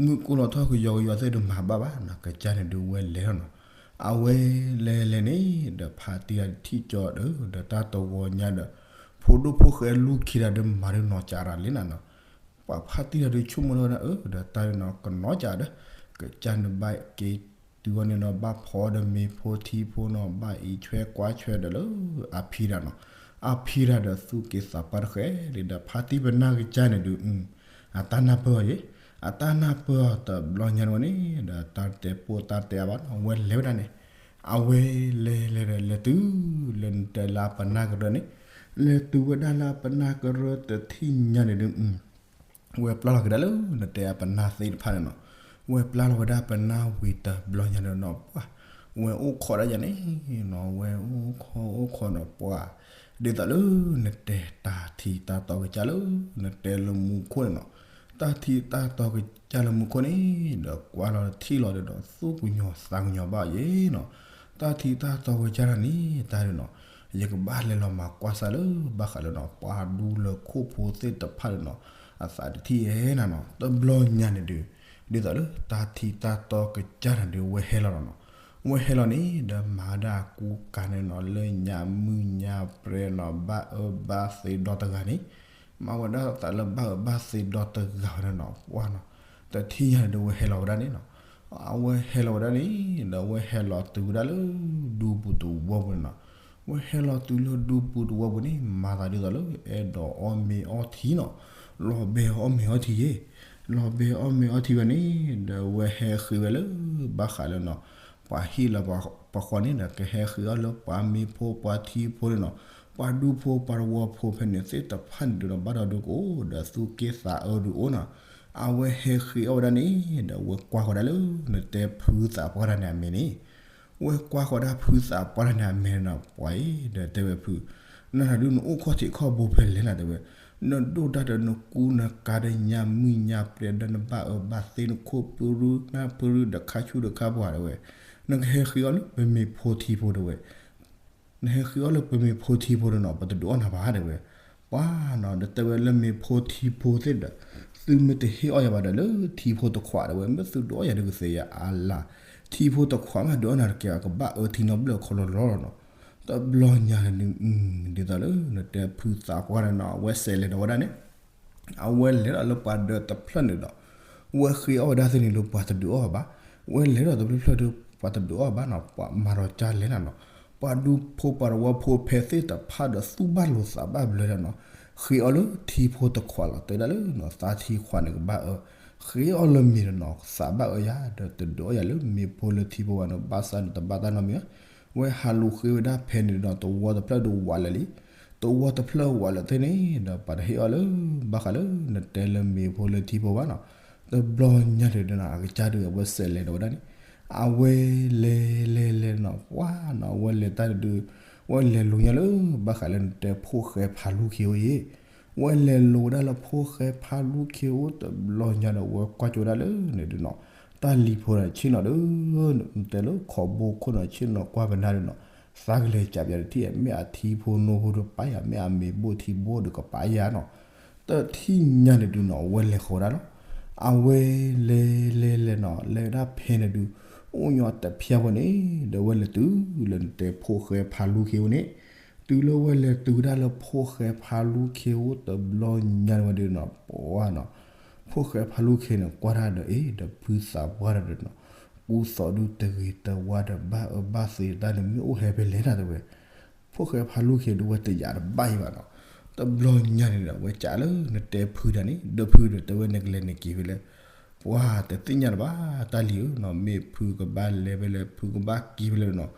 မုၢ်ကိၢ်လီၤထီၣ်ကယီကယီသ့ၣ်ဒီးမၤဘၣ်ဘၣ်နီၤ ကစၢ်န့ၣ်ဒီးဝဲလဲၤလီၤနီၤ, အဝဲလဲၤလဲၤန့ၣ်ဒီး ဖါတံၢ်တထံၣ်ကၠီဒီး ဒီးတၢ်တဂီၤညါဒီး ဖိဒိၣ်ဖိၣ်ဃဲလူၢ်ခ့တၢ်ဒီးမၤဒီးနီၢ်ကၠးရၤလံနၤနီၤ ပှၤဖါတံၢ်တၢ်ဒီးဆိကမိၣ်ထီၣ်ဝဲဒၣ်အၢ ဒီးတၢ်ဒီးနီၤ ကနီၢ်ကၠးဒီး ကစၢ်န့ၣ်ဘၣ်က့ၤတုၤအီၤန့ၣ်နီၤ ဘၣ်ဖီဒီးမ့ၤဖိထံဖိနီၤ ဘၣ်အံးဆွဲကွၢ်ဆွဲဒီးလၢအဖံတၢ်နီၤ, အဖံတၢ်ဒီးသူၣ်က့သးပှၢ်တဃဲလံဒီး ဖါတံၢ်ပနၢ်ကစၢ်န့ၣ်ဒီး အတၢ်နၢ်ပၢၢ်အီၤယဲၢ်, အတၢ်နၢ်ပၢၢ်အီၤတဘျီညါန့ၣ်ဝဲန့ၣ်ဒီး တၢ်တဲပိာ်တၢ်တဲအါဘၣ်နီၤ ဝဲလဲၤဝဲဒၣ်န့ၣ်, အဝဲလဲၤလဲၤဒီးလဲၤတုၤလၢနတဲလၢအပနၢ်ကရၢန့ၣ်, လဲၤတုၤဝဲဒၣ်လၢအပနၢ်ကရၢတထံၣ်ညါန့ၣ်ဒီး ဝဲပျၢ်လီၤက့ၤဒၣ်လၢနတဲအပနၢ်သ့ၣ်တဖၣ်န့ၣ်နီၤ, ဝဲပျၢ်လီၤဝဲဒၣ်ပနၢ်ဝံၤတဘျီညါန့ၣ်နီၤ ပှၢ်, ဝဲအိၣ်ခိးဒၣ်ယၤန့ၣ်နီၤ ဝဲအိၣ်ခိးအိၣ်ခိးနီၤ ပှၢ်, ဒ်သိးလၢနတဲတၢ်ထံတၢ်တီကစၢ်လၢ နတဲလၢမူခိၣ်န့ၣ်နီၤ, တၢ်ထံတၢ်တီကစၢ်လၢမူခိၣ်န့ၣ်ဒီး ကွၢ်လီၤထံၣ်လီၤဒီး သူၣ်ကညီၤသးကညီၤဘၣ်ယဲၢ်နီၤ, တၢ်ထံတၢ်တီကစၢ်တၢ်န့ၣ် တၢ်န့ၣ်နီၤ ယကဘၣ်လဲၤလီၤမၤကွၢ်စၢ်လၢ ဘၣ်ဃးလၢနီၤ ပှၤဒူလၢခိၣ်ဖိသ့ၣ်တဖၣ်န့ၣ်နီၤ အသးတထံၣ်ယဲၢ်နၤနီၤ တဘျီညါန့ၣ်ဒီး ဒ်သိးလၢတၢ်ထံတၢ်တီကစၢ်န့ၣ်ဒီး ဝဲဟဲလီၤလီၤနီၤ, ဝဲဟဲလီၤန့ၣ်ဒီး မၤဒၣ်ကူကၤန့ၣ်နီၤ လၢညါမုၢ်ညါပြဲနီၤ ဘၣ်အၢဘၣ်သီဒီတဂၤန့ၣ်, မၤဝဲဒၣ်သးလၢဘၣ်အၢဘၣ်သီဒီတဂၤန့ၣ်နီၤ ပှၢ်နီၤ, တထံၣ်ညါန့ၣ်ဒီး ဝဲဟဲလီၤဝဲဒၣ်န့ၣ်နီၤ အဝဲဟဲလီၤဝဲဒၣ်န့ၣ်ဒီး ဝဲဟဲလီၤတုၤဝဲဒၣ်လၢဒူပူၤတဝီပူၤန့ၣ်နီၤ, ဝဲဟဲလီၤတုၤလၢဒူပူၤတဝီပူၤန့ၣ် မၤသးဒ်သိးလၢ အဲၣ်ဒိးအီၣ်မ့ၤအီထံနီၤ, လီၤဘဲအီၣ်မ့ၤအီထံယဲၢ်, လီၤဘဲအီၣ်မ့ၤအီထံဝဲန့ၣ်ဒီး ဝဲဟဲဃ့ဝဲလၢ ဘၣ်ဃးလၢနီၤ ပှၤဟံၣ်လၢပှၤဃီန့ၣ်ဒီး ကဟဲဃ့အီၣ်လၢပှၤမ့ၢ်ဖိပှၤထံဖိန့ၣ်နီၤ, ပှၤဒူဖိပှၤတဝီဖိဖဲန့ၣ်သ့ၣ်တဖၣ်န့ၣ်ဒီး ဘၣ်ဒီးဒုးကအိၣ်ဒီးသူၣ်က့သးအၢဒုးအိၣ်နီၤ, အဝဲဟဲဃ့အီၣ်ဝဲဒၣ်န့ၣ်ဒီး ဝဲကွၢ်ဃီၤဒၣ်လၢ နတဲဖုသးပှၢ်တၢ်န့ၣ်အမဲာ်န့ၣ် ဝဲကွၢ်ဃီၤဒၣ်ဖုသးပှၢ်တၢ်န့ၣ်အမဲာ်န့ၣ်နီၤ ပှၤအံၤဒီးတဲဝဲဖု, နတၢ်ဒုးနအိၣ်ခီၣ်ထံးခီၣ်ဘိဖဲလဲၣ်နၤတဲဝဲ, နဒိၣ်တၢ်ဒီးနကူနကၤဒီးညါမုၢ်ညါပြဲဒီး နဘၣ်အၢဘၣ်သီနခိၣ်ပရုနၢ်ပရုဒီးခါဆူၣ်ဒီးခါပှၤတဲဝဲ, နကဟဲဃ့အီၣ်လၢပမ့ၢ်ဖိထံဖိတဲဝဲ နဟဲဃ့အီၣ်လၢပမ့ၢ်ဖိထံဖိဒီးနီၤ ပတဒုးအီၣ်နၤဘၣ်တဲဝဲ, ပှၤနီၤ ဒီးတဲဝဲလၢမ့ၢ်ဖိထံဖိသ့ၣ်ဒီး သုမ့ၢ်တဟ့ၣ်အီၣ်ယၤဘၣ်ဒီးလၢထံဖိတခွးတဲဝဲ မ့ၢ်သုဒုးအီၣ်ယၤဒီးကသ့ယၤအါလါ, ထံဖိတခွးမးဒုးအီၣ်နၤတကဲဘၣ် ကဘၣ်အၢထံနီတဘျီခီလီၤလီၤလီၤနီၤ, တဘျီညါန့ၣ်ဒုး ဒ်သိးလၢနတဲဖုသးပှၢ်န့ၣ်နီၤ အဝဲစဲးလဲၤဒီးဝဲဒၣ်န့ၣ် အဝဲလဲၤဒီးလၢပှၤဒၢးတဖျၢၣ်န့ၣ်ဒီး ဝဲဃ့အီၣ်ဝဲဒၣ်သ့ၣ်န့ၣ်လၢပှၤတဒုးအီၣ်ဘၣ်, ဝဲလဲၤဒီးတဖျၢၣ်ဖျၢၣ်ဒီး ပှၤတဒုးအီၣ်ဘၣ်နီၤ, ပှၤမၤဒီးကၢ်လဲၤနၤနီၤ, ပှၤဒူဖိပှၤတဝီဖိဖဲသ့ၣ်တဖၣ်ဒီးသူၣ်ဘၣ်လိာ်သးဘၣ်ဘျၢဒၣ်နီၤ, ဃ့အီၣ်လၢထံဖိတခွးလီၤ, တဲဒၣ်လၢနီၤ သးထံခွးန့ၣ်ကဘၣ်အၢ, ဃ့အီၣ်လၢမ့ၤဒီးနီၤ သးဘၣ်အၢယၤ ဒီးတဒုးအီၣ်ယၤလၢမ့ၤဖိလၢထံဖိဘၣ်နီၤ, ဘၣ်ဆၣ်န့ၣ်တဘၣ်တၢ်နီတမံၤဘၣ်, ဝဲဟးလူၤဃ့ဝဲဒၣ်ဖဲန့ၣ်ဒီးနီၤ တဝီတဖျၢၣ်ဒုးဝးလၢာ်လံ တဝီတဖျၢၣ်ဝးလၢာ်သ့ၣ်န့ၣ်ဒီး ပှၤတဟ့ၣ်အီၣ်လၢ ဘၣ်ဃးလၢနတဲလၢမ့ၤဖိလၢထံဖိဘၣ်နီၤ, တဘျီညါန့ၣ်ဒုးနီၤ အကစၢ်ဒုးအဝဲစဲးလဲၤဒီးဝဲဒၣ်န့ၣ်, အဝဲလဲၤလဲၤလဲၤနီၤ ပှၤနီၤ အဝဲလဲၤတၢ်ဒုး, ဝဲလဲၤလိၤညါလၢ ဘၣ်ဃးလၢနတဲဖိၣ်ဃဲဖးလူၢ်ခ့အိၣ်အံၤ, ဝဲလဲၤလိၤဝဲဒၣ်လၢဖိၣ်ဃဲဖးလူၢ်ခ့အိၣ်တဘျီညါဒီး ဝဲကွၢ်ကၠိဝဲဒၣ်လၢန့ၣ်ဒုးနီၤ, တၢ်လံၤဖိဒီးဆ့ၣ်နီၤဒီး နတဲလၢခိးဘိခိၣ်နီၤ ဆ့ၣ်နီၤကွၢ်ပနၢ်ဒုးနီၤ, သးကလဲၤကးပယၤတထံၣ် မ့ၢ်အထံဖိနိဖိဒီးပာ်ယၤ မ့ၢ်အမ့ၤဘိၣ်ထံဘိၣ်ဒီးကပာ်ယၤနီၤ, တထံၣ်ညါန့ၣ်ဒုးနီၤ အဝဲလဲၤဃီၤဝဲဒၣ်လီၤ, အဝဲလဲၤလဲၤလဲၤနီၤ လဲၤဝဲဒၣ်ဖဲန့ၣ်ဒုး, အိၣ်ညီတဖျၢၣ်ဝဲန့ၣ် ဒီးဝဲလဲၤတုၤလၢနတဲဖိၣ်ဃဲဖးလူၢ်ခ့အိၣ်န့ၣ်, တုၤလၢဝဲလဲၤတုၤဝဲဒၣ်လၢဖိၣ်ဃဲဖးလူၢ်ခ့အိၣ်တဘျီညါန့ၣ်ဝဲဒုးနီၤ ပှၤနီၤ, ဖိၣ်ဃဲဖးလူၢ်ခ့န့ၣ် ကွၢ်တၢ်ဒီးအ့ၣ် ဒီးဖုသးပှၢ်တၢ်ဒုးနီၤ, ကူသိးဒုတဂ့ၤတဝါဒီးဘၣ်အၢဘၣ်သီတၢ်န့ၣ် မ့ၢ်အိၣ်ဟဲဖဲလဲၣ်နၤတဲဝဲ, ဖိၣ်ဃဲဖးလူၢ်ခ့ဒုးဝဲတယာ်တဘၣ်အံၤဘၣ်နီၤ, တဘျီညါန့ၣ်ဒီး ဝဲကးလၢနတဲဖုတၢ်န့ၣ် ဒီးဖုဒီးတဲဝဲနကလဲၤနက့ၤဖဲလဲၣ်, ပှၤတသ့ၣ်ညါတဘၣ် တၢ်လံၤဧၢနီၤ မ့ၢ်ဖုကဘၣ်လဲၤဖဲလဲၣ် ဖုကဘၣ်က့ၤဖဲလဲၣ်နီၤ,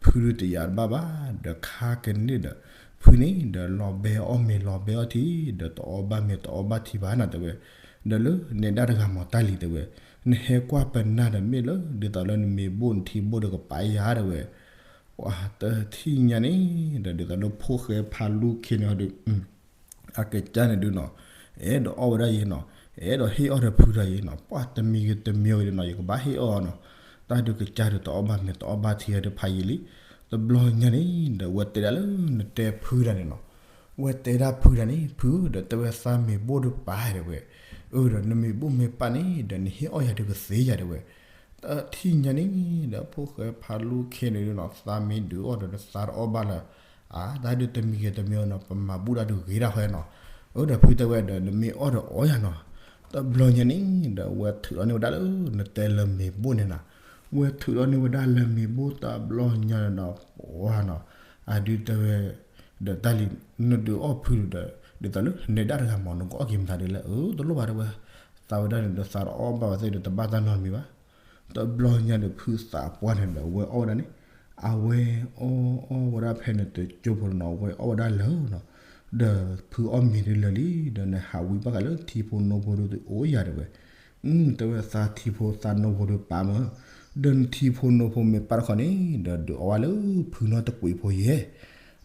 ဖုဒုးတယာ်တဘၣ်ဘၣ် ဒီးခါကန့ၣ်ဒီး ဖုန့ၣ်ဒီးလီၤဘဲအီၣ်မ့ၤလီၤဘဲအီၣ်ထံ ဒီးတအီၣ်ဘၣ်မ့ၤတအီၣ်ဘၣ်ထံဘၣ်နၤတဲဝဲ, ဒီးလၢနဲဒၣ်တဂၤမၤတၢ်လံၤတဲဝဲ, နဟဲကွၢ်ပနၢ်ဒီးမ့ၢ်လၢ ဒ်သိးလၢနမ့ၤဘိၣ်နထံဘိၣ်ဒီးကပာ်ယၤတဲဝဲ, ပှၤတထံၣ်ညါန့ၣ်ဒီး ဒ်သိးလၢဖိၣ်ဃဲဖးလူၢ်ခ့န့ၣ်ဟီဒုး အကစၢ်န့ၣ်ဒုးနီၤ, အဲၣ်ဒိးအီၣ်ဝဲဒၣ်ယဲနီၤ, အဲၣ်ဒိးဟ့ၣ်အီၣ်ဒီးဖုတၢ်ယဲနီၤ, ပှၤတမံၤဂ့ၤတမံၤဂ့ၤဒုးနီၤ ယကဘၣ်ဟ့ၣ်အီၣ်နီၤ, တၢ်ဒုးကစၢ်ဒုးတအီၣ်ဘၣ်မ့ၤတအီၣ်ဘၣ်ထံဒီးဖးယံာ်လံ, တဘျီညါန့ၣ်ဒီး ဝဲတဲဒၣ်လၢနတဲဖုတၢ်န့ၣ်နီၤ, ဝဲတဲဒၣ်ဖုတၢ်န့ၣ် ဖုဒီးတဲဝဲသးမ့ၤဘိၣ်ဒုးပာ်တဲဝဲ, အၢဒီးနမ့ၤဘိၣ်မ့ၤပာ်န့ၣ်ဒီး နဟ့ၣ်အီၣ်ယၤဒုးကသ့ယၤတဲဝဲ, တထံၣ်ညါန့ၣ်ဒီး ဖိၣ်ဃဲဖးလူၢ်ခ့န့ၣ်ဒုးနီၤ သးမ့ၤဒုးအီၣ်ဒီးသးတအီၣ်ဘၣ်ဒီး အါ တၢ်ဒုးတမံၤဂ့ၤတမံၤနီၤ ပမၤဘူၣ်တၢ်ဒုးဂ့ၤဒၣ်ဃဲနီၤ, အၢဒီးဖုတဲဝဲဒီး နမ့ၢ်အီၣ်ဒီးအီၣ်ယၤနီၤ, တဘျီညါန့ၣ်ဒီး ဝဲထုးလီၤန့ၢ်ဝဲဒၣ်လၢ နတဲလၢမ့ၤဘိၣ်န့ၣ်နီၤ, ဝဲထုးလီၤန့ၢ်ဝဲဒၣ်လၢမ့ၤဘိၣ်တဘျီညါန့ၣ်ဒီး ပှၤနီၤ, အဒုးတဲဝဲ ဒီးတၢ်လံၤ နဒုးအီၣ်ဖုဒီး ဒ်သိးလၢနဲဒၣ်တဂၤမၤနကအီၣ်က့ၤမတၤဒ်လဲၣ် အၢ တလိၣ်ဘၣ်တဲဝဲ, သးဝဲဒၣ်န့ၣ်ဒီးသးတအီၣ်ဘၣ်ဝဲသ့ၣ်ဒီးတဘၣ်တၢ်နီတမံၤဘၣ်, တဘျီညါဒီးဖုသးပှၢ်န့ၣ်ဒီး ဝဲအီၣ်ဝဲဒၣ်န့ၣ်, အဝဲအီၣ်အီၣ်ဝဲဒၣ်ဖဲန့ၣ်တကၠိဖိနီၤ ဝဲအီၣ်ဝဲဒၣ်လၢာ်နီၤ, ဒီးဖုအီၣ်မ့ၤဒုးလၢာ်လံ ဒီးနဟးဝံၤဘၣ်ဃးလၢထံဖိနိဖိဒုးအိၣ်ယၤတဲဝဲ, တဲဝဲသးထံဖိသးနိဖိဒုးပာ်မး, ဒီးနထံဖိနိဖိမ့ၢ်ပာ်တခီန့ၣ် ဒီးဒုးအီၣ်ဝဲလၢဖုနီတကွံာ်ဖိယဲၢ်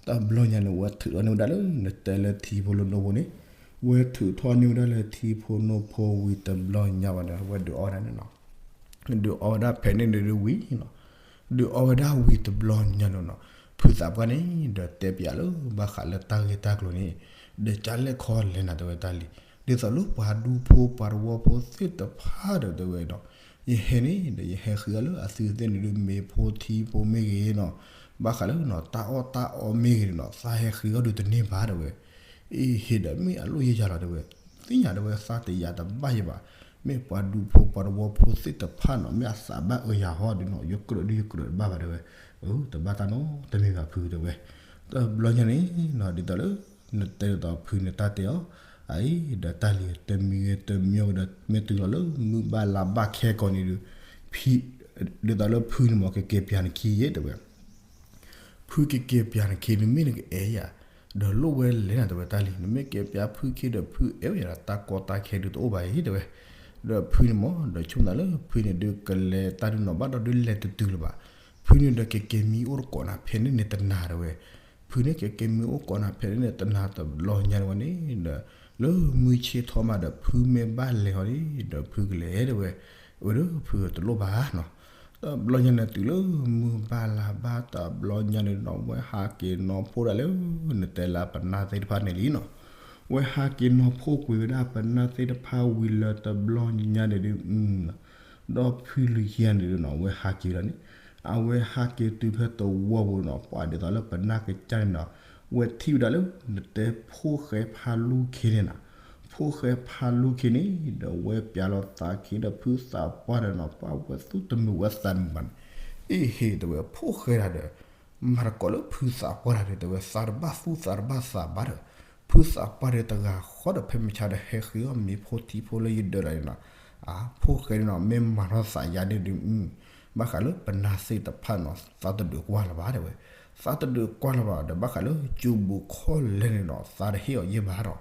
တဘျီညါန့ၣ် ဝဲထုးလီၤန့ၢ်ဝဲဒၣ်လၢ နတဲလၢထံဖိလၢနိဖိန့ၣ်, ဝဲထုးထီၣ်န့ၢ်ဝဲဒၣ်လၢထံဖိနိဖိဝံၤတဘျီညါဘၣ်ဒီး ဝဲဒုးအီၣ်ဝဲဒၣ်န့ၣ်နီၤ, ဒုးအီၣ်ဝဲဒၣ်ဖဲန့ၣ်ဒုးဝံၤနီၤ, ဒုးအီၣ်ဝဲဒၣ်ဝံၤတဘျီညါန့ၣ်နီၤ, ဖုသးပှၢ်န့ၣ် ဒီးတဲပျးလၢဘၣ်ဃးလၢတၢ်ဂ့ၢ်တၢ်ကျိၤန့ၣ်, ဒီးကလဲၣ်ခီလဲၣ်နၤတဲဝဲတၢ်လံၤ, ဒ်သိးလၢပှၤဒူဖိပှၤတဝီဖိသ့ၣ်တဖၣ်ဒီးတဲဝဲဒီး ယဟဲန့ၣ်ဒီး ယဟဲဃ့အီၣ်လၢအသုသ့ၣ်န့ၣ်ဒုး မ့ၤဖိထံဖိမ့ၢ်ဂ့ၤနီၤ, ဘၣ်ဃးလၢနီၤ တၢ်အီၣ်တၢ်အီမ့ၢ်ဂ့ၤနီၤ သးဟဲဃ့အီၣ်ဒုးတန့ၢ်ဘၣ်တဲဝဲ, အ့ ဟ့ၣ်ဒီးမ့ၢ်အလိၣ်ယဲၢ်ယၤလီၤတဲဝဲ, သ့ၣ်ညါတဲဝဲ သးတယာ်တဘၣ်ယဲၢ်ဘၣ်, မ့ၢ်ပှၤဒူဖိပှၤတဝီဖိသ့ၣ်တဖၣ်နီၤ မ့ၢ်အသးဘၣ်အၢယၤဟီဒုးနီၤ ယကြၢးဒုးယကြၢးတဘၣ်ဘၣ်တဲဝဲ, အၢ တဘၣ်တၢ်နီတမံၤဘၣ်ဖုတဲဝဲ, တဘျီညါန့ၣ်နီၤ ဒ်သိးလၢ နတဲဒ်သိးဖုန့ၣ်တၢ်တဲအီၤ, အအံၤ ဒီးတၢ်လံၤတမံၤဂ့ၤတမံၤဂ့ၤဒီး မ့ၢ်တုၤလီၤလၢမုၢ်ဘၣ်လါဘၣ်ခဲကိာ်န့ၣ်ဒုး, ဖံ, ဒ်သိးလၢဖုန့ၣ်မ့ၢ်ကကဲပျးနခံယဲၢ်တဲဝဲ, ဖုကကဲပျးနခံန့ၣ်မ့ၢ်နကအဲၣ်ယၤ, ဒီးလိၣ်ဝဲလဲၣ်နၤတဲဝဲတၢ်လံၤ နမ့ၢ်ကဲပျးဖုခံဒီးဖုအဲၣ်ဝဲယၤဒီးတၢ်ကီတၢ်ခဲဒုးတအိၣ်ဘၣ်အံၤတဲဝဲ, ဒီးဖုန့ၣ်မ့ၢ် ဒီးဆိကမိၣ်သးလၢဖုန့ၣ်ဒုးကလဲၤတၢ်ဒုးနီၤ ဘၣ်ဒီးဒုးလဲၤတတုၤလၢၤဘၣ်, ဖုန့ၣ်ဒီးကကဲမံအိၣ်တကိးနၤဖဲန့ၣ်န့ၣ်တနၤတဲဝဲ, ဖုန့ၣ်ကကဲမံအိၣ်ကိးနၤဖဲန့ၣ်န့ၣ်တနၤတဘျီညါန့ၣ်ဝဲန့ၣ်ဒီး, လၢမုၢ်ဆ့ၣ်ထီၣ်မးဒီးဖုမ့ၢ်ဘၣ်လဲၤဟီန့ၣ် ဒီးဖုကလဲၤတဲဝဲ, အဝဲဒီးဖုတလိၣ်ဘၣ်နီၤ, တဘျီညါန့ၣ်တုၤလၢမုၢ်ဘၣ်လါဘၣ်တဘျီညါန့ၣ်နီၤ ဝဲဟးက့ၤနီၤဖှိၣ်ဒၣ်လၢ နတဲလၢပနၢ်သ့ၣ်တဖၣ်န့ၣ်လံနီၤ, ဝဲဟးက့ၤနီၤဖှိၣ်ကွံာ်ဝဲဒၣ်ပနၢ်သ့ၣ်တဖၣ်ဝံၤလၢတဘျီညါန့ၣ်ဒုး ဒီးဖုလံၤခံဂၤန့ၣ်ဒုးနီၤ ဝဲဟးက့ၤလီၤန့ၣ်, အဝဲဟးက့ၤတုၤဖဲသဝီပူၤနီၤ, ပှၤဒ်သိးလၢပနၢ်ကစၢ်န့ၣ်နီၤ, ဝဲထံၣ်ဝဲဒၣ်လၢ နတဲဖိၣ်ဃဲဖးလူၢ်ခ့န့ၣ်နီၤ, ဖိၣ်ဃဲဖးလူၢ်ခ့န့ၣ် ဒီးဝဲပျးလီၤသးခံဒီးဖုသးပှၢ်ဒီးနီၤ, ပှၤဝဲသူၣ်တမုာ်ဝဲသးတမုာ်ဘၣ်န့ၣ်, အ့ဟ့ၣ် တဲဝဲ ဖိၣ်ဃဲတၢ်ဒီး မၤသကိးလၢဖုသးပှၢ်တၢ်ဒီး တဲဝဲ သးတဘၣ်သူၣ်သးတဘၣ်သးဘၣ်ဒီး ဖုသးပှၢ်ဒီးတဂၤဃီဒီး ဖဲမုၢ်ဆါဒီးဟဲဃ့အီၣ်မ့ၤဖိထံဖိလၢယဒၢးလီၤန့ၣ်နီၤ, အဖိၣ်ဃဲန့ၣ်နီၤ မ့ၢ်မၤထီၣ်သးယါန့ၣ်ဒုး ဘၣ်ဃးလၢပနၢ်သ့ၣ်တဖၣ်နီၤ သးတဒုးကွၢ်လၢၤဘၣ် တဲဝဲ, သးတဒုးကွၢ်လၢၤဘၣ်ဒီး ဘၣ်ဃးလၢကၠိဘူးခီၣ်လဲၣ်န့ၣ်နီၤ သးတဟ့ၣ်အီၤယဲၢ်ဘၣ်ဒီး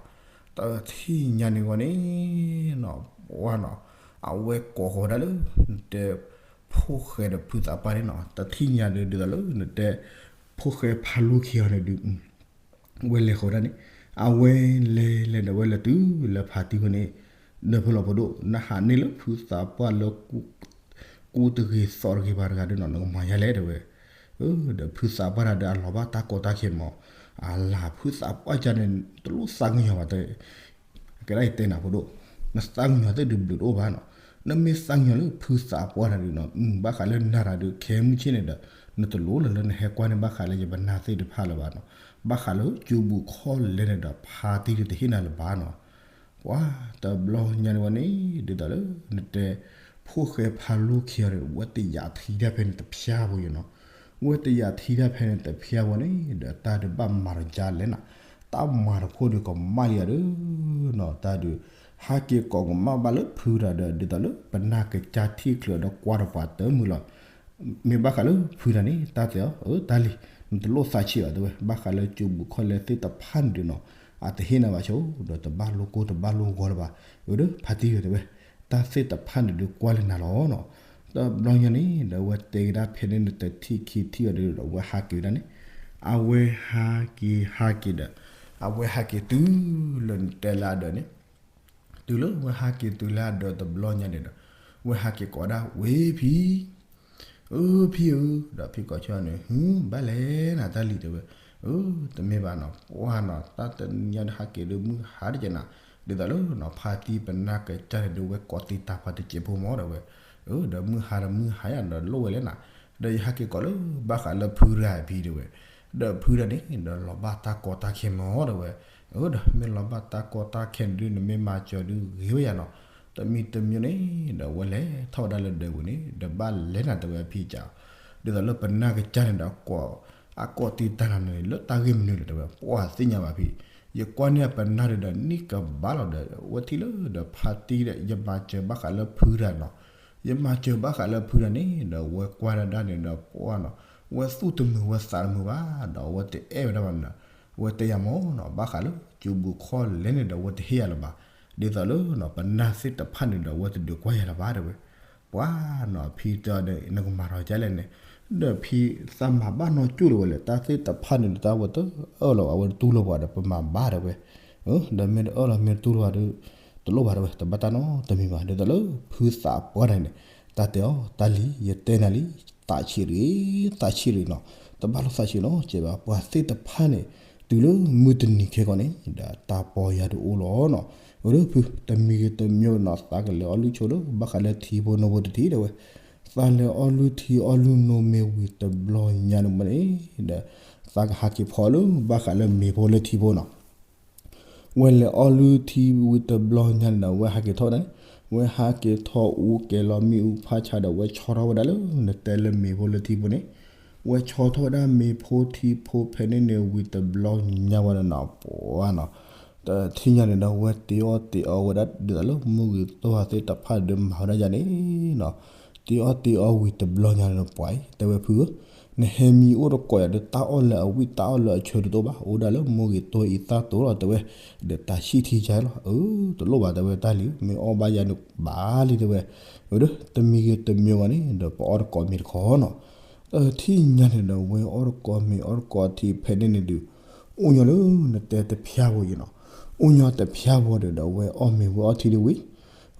တထံၣ်ညါန့ၣ်ဂီၢ်န့ၣ်နီၤ ပှၤနီၤ အဝဲကိးဃီၤဒၣ်လၢ နတဲ ဖိၣ်ဃဲဒီးဖုသးပှၢ်န့ၣ်နီၤ, တထံၣ်ညါဒုး ဒ်သိးလၢနတဲ ဖိၣ်ဃဲဖးလူၢ်ခ့အီၤန့ၣ်ဒုး ဝဲလဲၤဃီၤဒၣ်န့ၣ်, အဝဲလဲၤလဲၤဒီးဝဲလဲၤတုၤလၢဖါတံၢ်ဝဲန့ၣ်, နၢ်ဖုလီၤဖိဒိၣ် နဟးန့ၢ်လၢဖုသးပှၢ်လၢ ကူတဂ့ၤသီတဂ့ၤဘၣ်တဂၤဒုးနီၤ နကမၤယါလဲၣ် တဲဝဲ, ဒီးဖုသးပှၢ်တၢ်ဒီးအလီၤဘၣ်တၢ်ကီတၢ်ခဲမး, အလၤဖုသးပှၢ်ကၢ်န့ၣ် တလိၣ်သးကညီၤဘၣ်တဲ ကဲဒၣ်အံၤတဲနၤဖိဒိၣ်, နသးကညီၤသ့ၣ်ဒုးဘျုးတအိၣ်ဘၣ်နီၤ, နမ့ၢ်သးကညီၤလၢဖုသးပှၢ်တၢ်ဒုးနီၤ ဘၣ်ဃးလၢနၤတၢ်ဒုး ခဲမုၢ်ဆ့ၣ်န့ၣ်ဒီး နတလိၣ်လၢၤလၢနဟဲကွၢ်န့ၢ်ဘၣ်ဃးလၢယပနၢ်သ့ၣ်တဖၣ်လၢၤဘၣ်နီၤ, ဘၣ်ဃးလၢကၠိဘူးခီၣ်လဲၣ်န့ၣ်ဒီး ဖါတံၢ်ဒုးတဟ့ၣ်နၤလၢၤဘၣ်နီၤ ပှၤတဘျီညါန့ၣ်ဝဲန့ၣ် ဒ်သိးလၢ နတဲ ဖိၣ်ဃဲဖးလူၢ်ခ့အီၤန့ၣ် ဝဲတယာ်ထံတၢ်ဖဲန့ၣ်တဖျါဖိယနီၤ, ဝဲတယာ်ထံတၢ်ဖဲန့ၣ်တဖျါဖိန့ၣ် ဒီးတၢ်ဒုးဘၣ်မၤတကါလဲၣ်နၤ, တၢ်မၤတခိၣ်ဒုးကမၣ်လံယၤဒုးနီၤ, တၢ်ဒုး ဟးက့ၤကိးကမၣ်ဘၣ်လၢဖုတၢ်ဒီး ဒ်သိးလၢပနၢ်ကစၢ်ထံၣ်ချုးဒီးကွၢ်တပှၤတမုာ်လီၤ မ့ၢ်ဘၣ်ဃးလၢဖုတၢ်န့ၣ် တၢ်တဲအီၤ အၢ တၢ်လံၤ နတလိၣ်သးဆံးဘၣ်တဲဝဲ, ဘၣ်ဃးလၢကၠိဘူးခီၣ်လဲၣ်သ့ၣ်တဖၣ်န့ၣ်ဒုးနီၤ အတဟ့ၣ်နၤဘၣ်ဆိ ဒီးတဘၣ်လိၣ်ကိၢ်တဘၣ်လိၣ်ဂီၤလၢၤဘၣ်, အၢ ဒီးဖါတံၢ်တဲဝဲ, တၢ်သ့ၣ်တဖၣ်န့ၣ်ဒုးကွၢ်လၢနၤလီၤနီၤ, တဘျီညါန့ၣ် ဒီးဝဲတဲကဒါဖဲန့ၣ် နတထံၣ်ခံထံၣ်အီၤဒုးဒီး ဝဲဟးက့ၤဝဲဒၣ်န့ၣ်, အဝဲဟးက့ၤဟးက့ၤဒီး အဝဲဟးက့ၤတုၤလၢနတဲလၢအဒၢးန့ၣ် တုၤလၢဝဲဟးက့ၤတုၤလၢအဒၢးတဘျီညါန့ၣ်ဒီး ဝဲဟးက့ၤကိးဒၣ်ဝဲဖံ အၢ ဖံဧၢ, ဒီးဖံကိးဆၢန့ၣ် ဟူ ဘၣ်လဲၣ်နၤတၢ်လံၤတဲဝဲ, အၢ တမ့ၢ်ဘၣ်နီၤ ပှၢ်နီၤ တၢ်တနံၤညါဒီးဟးက့ၤဒီးမုၢ်ဟါတက့ၢ်နၤ, ဒ်သိးလၢနီၤ ဖါတံၢ်ပနၢ်ကစၢ်န့ၣ်ဒီးဝဲကိးသံတၢ်ပှၤတစဲးဖိမးတဲဝဲ, အၢ ဒီးမုၢ်ဟါဒီးမုၢ်ဟါယၤဒီးလိၣ်ဝဲလဲၣ်နၤ, ဒီးယဟးက့ၤကိးလၢဘၣ်ဃးလၢဖုတဂၤဖံတဲဝဲ, ဒီးဖုတဂၤန့ၣ် ဒီးလီၤဘၣ်တၢ်ကီတၢ်ခဲမးတဲဝဲ, အၢ ဒီးမ့ၢ်လီၤဘၣ်တၢ်ကီတၢ်ခဲန့ၣ်ဒုး နမ့ၢ်မၤစၢၤဒုးဂ့ၤဝဲယၤနီၤ, တမံၤတမံၤန့ၣ် ဒီးဝဲလဲၤထီၣ်ဝဲဒၣ်လၢဒၢးပူၤန့ၣ် ဒီးဘၣ်လဲၤနၤတဲဝဲဖံကး, ဒ်သိးလၢပနၢ်ကစၢ်န့ၣ်ဒီးကိး အကိးသံတၢ်နၤန့ၣ် လၢတၢ်ဂ့ၢ်မနုၤလဲၣ်တဲဝဲ ပှၢ်သ့ၣ်ညါဘၣ်ဖံ, ယကွၢ်န့ၢ်ပနၢ်ဒုးဒီးနံၣ်ကဘၣ်လီၤဒီး ဝဲထံၣ်လၢဒီးဖါတံၢ်ဒီး ယမၤစၢၤဘၣ်ဃးလၢဖုတဂၤနီၤ, ယမၤစၢၤဘၣ်ဃးလၢဖုတဂၤန့ၣ် ဒီးဝဲကွၢ်ဒၣ်န့ၣ်ဒီးပှၢ်နီၤ, ဝဲသူၣ်တမုာ်ဝဲသးတမုာ်ဘၣ် ဒီးဝဲတအဲၣ်ဝဲဒၣ်ဘၣ်မနုၤ, ဝဲတဲယၤမးနီၤ ဘၣ်ဃးလၢကၠိဘူးခီၣ်လဲၣ်န့ၣ်ဒီး ဝဲတဟ့ၣ်ယၤလၢၤဘၣ်, ဒ်သိးလၢနီၤ ပနၢ်သ့ၣ်တဖၣ်န့ၣ်ဒီး ဝဲတဒုးကွၢ်ယၤလၢၤဘၣ်တဲဝဲ, ပှၢ်နီၤ ဖံတဲအီၤဒီး နကမၤထီၣ်ကလဲၣ်န့ၣ်, ဒီးဖံသးမၤဘၣ်နီၢ်ကၠိၣ်လၢၤဝဲလဲၣ် တၢ်သ့ၣ်တဖၣ်န့ၣ်ဒီး တၢ်ဝဲတအၢၣ်လီၤဘၣ် ဝဲတတူၢ်လိာ်ပှၤဒီး ပမၤဘၣ်တဲဝဲ, ဒီးမ့ၢ်တအၢၣ်လီၤမ့ၢ်တတူၢ်လိာ်ဘၣ်ဒီး တလိၣ်ဘၣ်တဲဝဲ တဘၣ်တၢ်နီတမံၤဘၣ် ဒ်သိးလၢဖုသးပှၢ်န့ၣ်န့ၣ်, တၢ်တဲအီၤ တၢ်လံၤ ယတဲနၤလံ သးဆံးတဂ့ၤ သးဆံးတဂ့ၤနီၤ, တဘၣ်လိၣ်သးဆံးနီတစဲးဘၣ် ပှၤသ့ၣ်တဖၣ်န့ၣ် တုၤလၢမုၢ်တနံၤခဲကီးန့ၣ် ဒီးတၢ်ပီၢ်ယၢ်ဒုးအိၣ်လီၤနီၤ, အဝဲဒၣ်ဖုတမံၤဂ့ၤတမံၤနီၤ သးကလဲၤအီၣ်လုၢ်ဆိလၢ ဘၣ်ဃးလၢထံဖိနိဖိတထံၣ်တဲဝဲ, သးလဲၤအီၣ်လုၢ်ထံအီၣ်လုၢ်နိမ့ၢ်ဝံၤတဘျီညါန့ၣ်မ့ၢ်န့ၣ် ဒီး သးကဟးက့ၤဖီလၢ ဘၣ်ဃးလၢမ့ၤဖိလၢထံဖိနီၤ ဝဲလဲၤအီၣ်လုၢ်ထံဝံၤတဘျီညါန့ၣ်ဒီး ဝဲဟးက့ၤထီၣ်ဝဲဒၣ်န့ၣ်, ဝဲဟးက့ၤထီၣ်အူကဲၤလီၤမ့ၣ်အူဖးဆါဒီး ဝဲဆီထီၣ်ဝဲဒၣ်လၢ နတဲလၢမ့ၤဖိလၢထံဖိန့ၣ်, ဝဲဆီထီၣ်ဝဲဒၣ်မ့ၤဖိထံဖိဖဲန့ၣ်န့ၣ်ဝံၤတဘျီညါဝဲဒၣ်နီၤ ပှၢ်နီၤ, တထံၣ်ညါန့ၣ်ဒီး ဝဲတ့အီၣ်တ့အီဝဲဒၣ် ဒ်သိးလၢမိၢ်ဂ့ၤတိၢ်သ့ၣ်တဖၣ်ဒီးမၤဝဲဒၣ်ယၤန့ၣ်နီၤ, တ့အီၣ်တ့အီဝံၤတဘျီညါန့ၣ်ဒီး ပှၢ်အံၤ တဲဝဲဖုဧၢ နဟဲမံအိၣ်တကိးယၤဒီး တၢ်အီၣ်လၢအဝံၣ်တၢ်အီၣ်လၢအဆၢတအိၣ်ဘၣ်, အိၣ်ဒၣ်လၢမိၢ်ဂ့ၤတိၢ်အံသၣ်တိၢ်လီၤ တဲဝဲ, ဒီးတၢ်ဆံၣ်ထံယါလီၤ, အၢ တလိၣ်ဘၣ်တဲဝဲတၢ်လံၤ မ့ၢ်အီၣ်ဘၣ်ယၤန့ၣ်ဘၣ်လံတဲဝဲ, အၢ ဒီးတမံၤဂ့ၤတမံၤဂ့ၤန့ၣ် ဒီးပအီၣ်တကိးမ့ၤတခီနီၤ, တထံၣ်ညါန့ၣ်ဒီး ဝဲအီၣ်တကိးမ့ၤအီၣ်တကိးထံဖဲန့ၣ်န့ၣ်ဒုး အိၣ်ညီလၢနတဲတဖျါဖိယံၤနီၤ, အိၣ်ညီတဖျါဖိဒီး ဒီးဝဲအီၣ်မ့ၤဝဲအီထံဒုးဝံၤ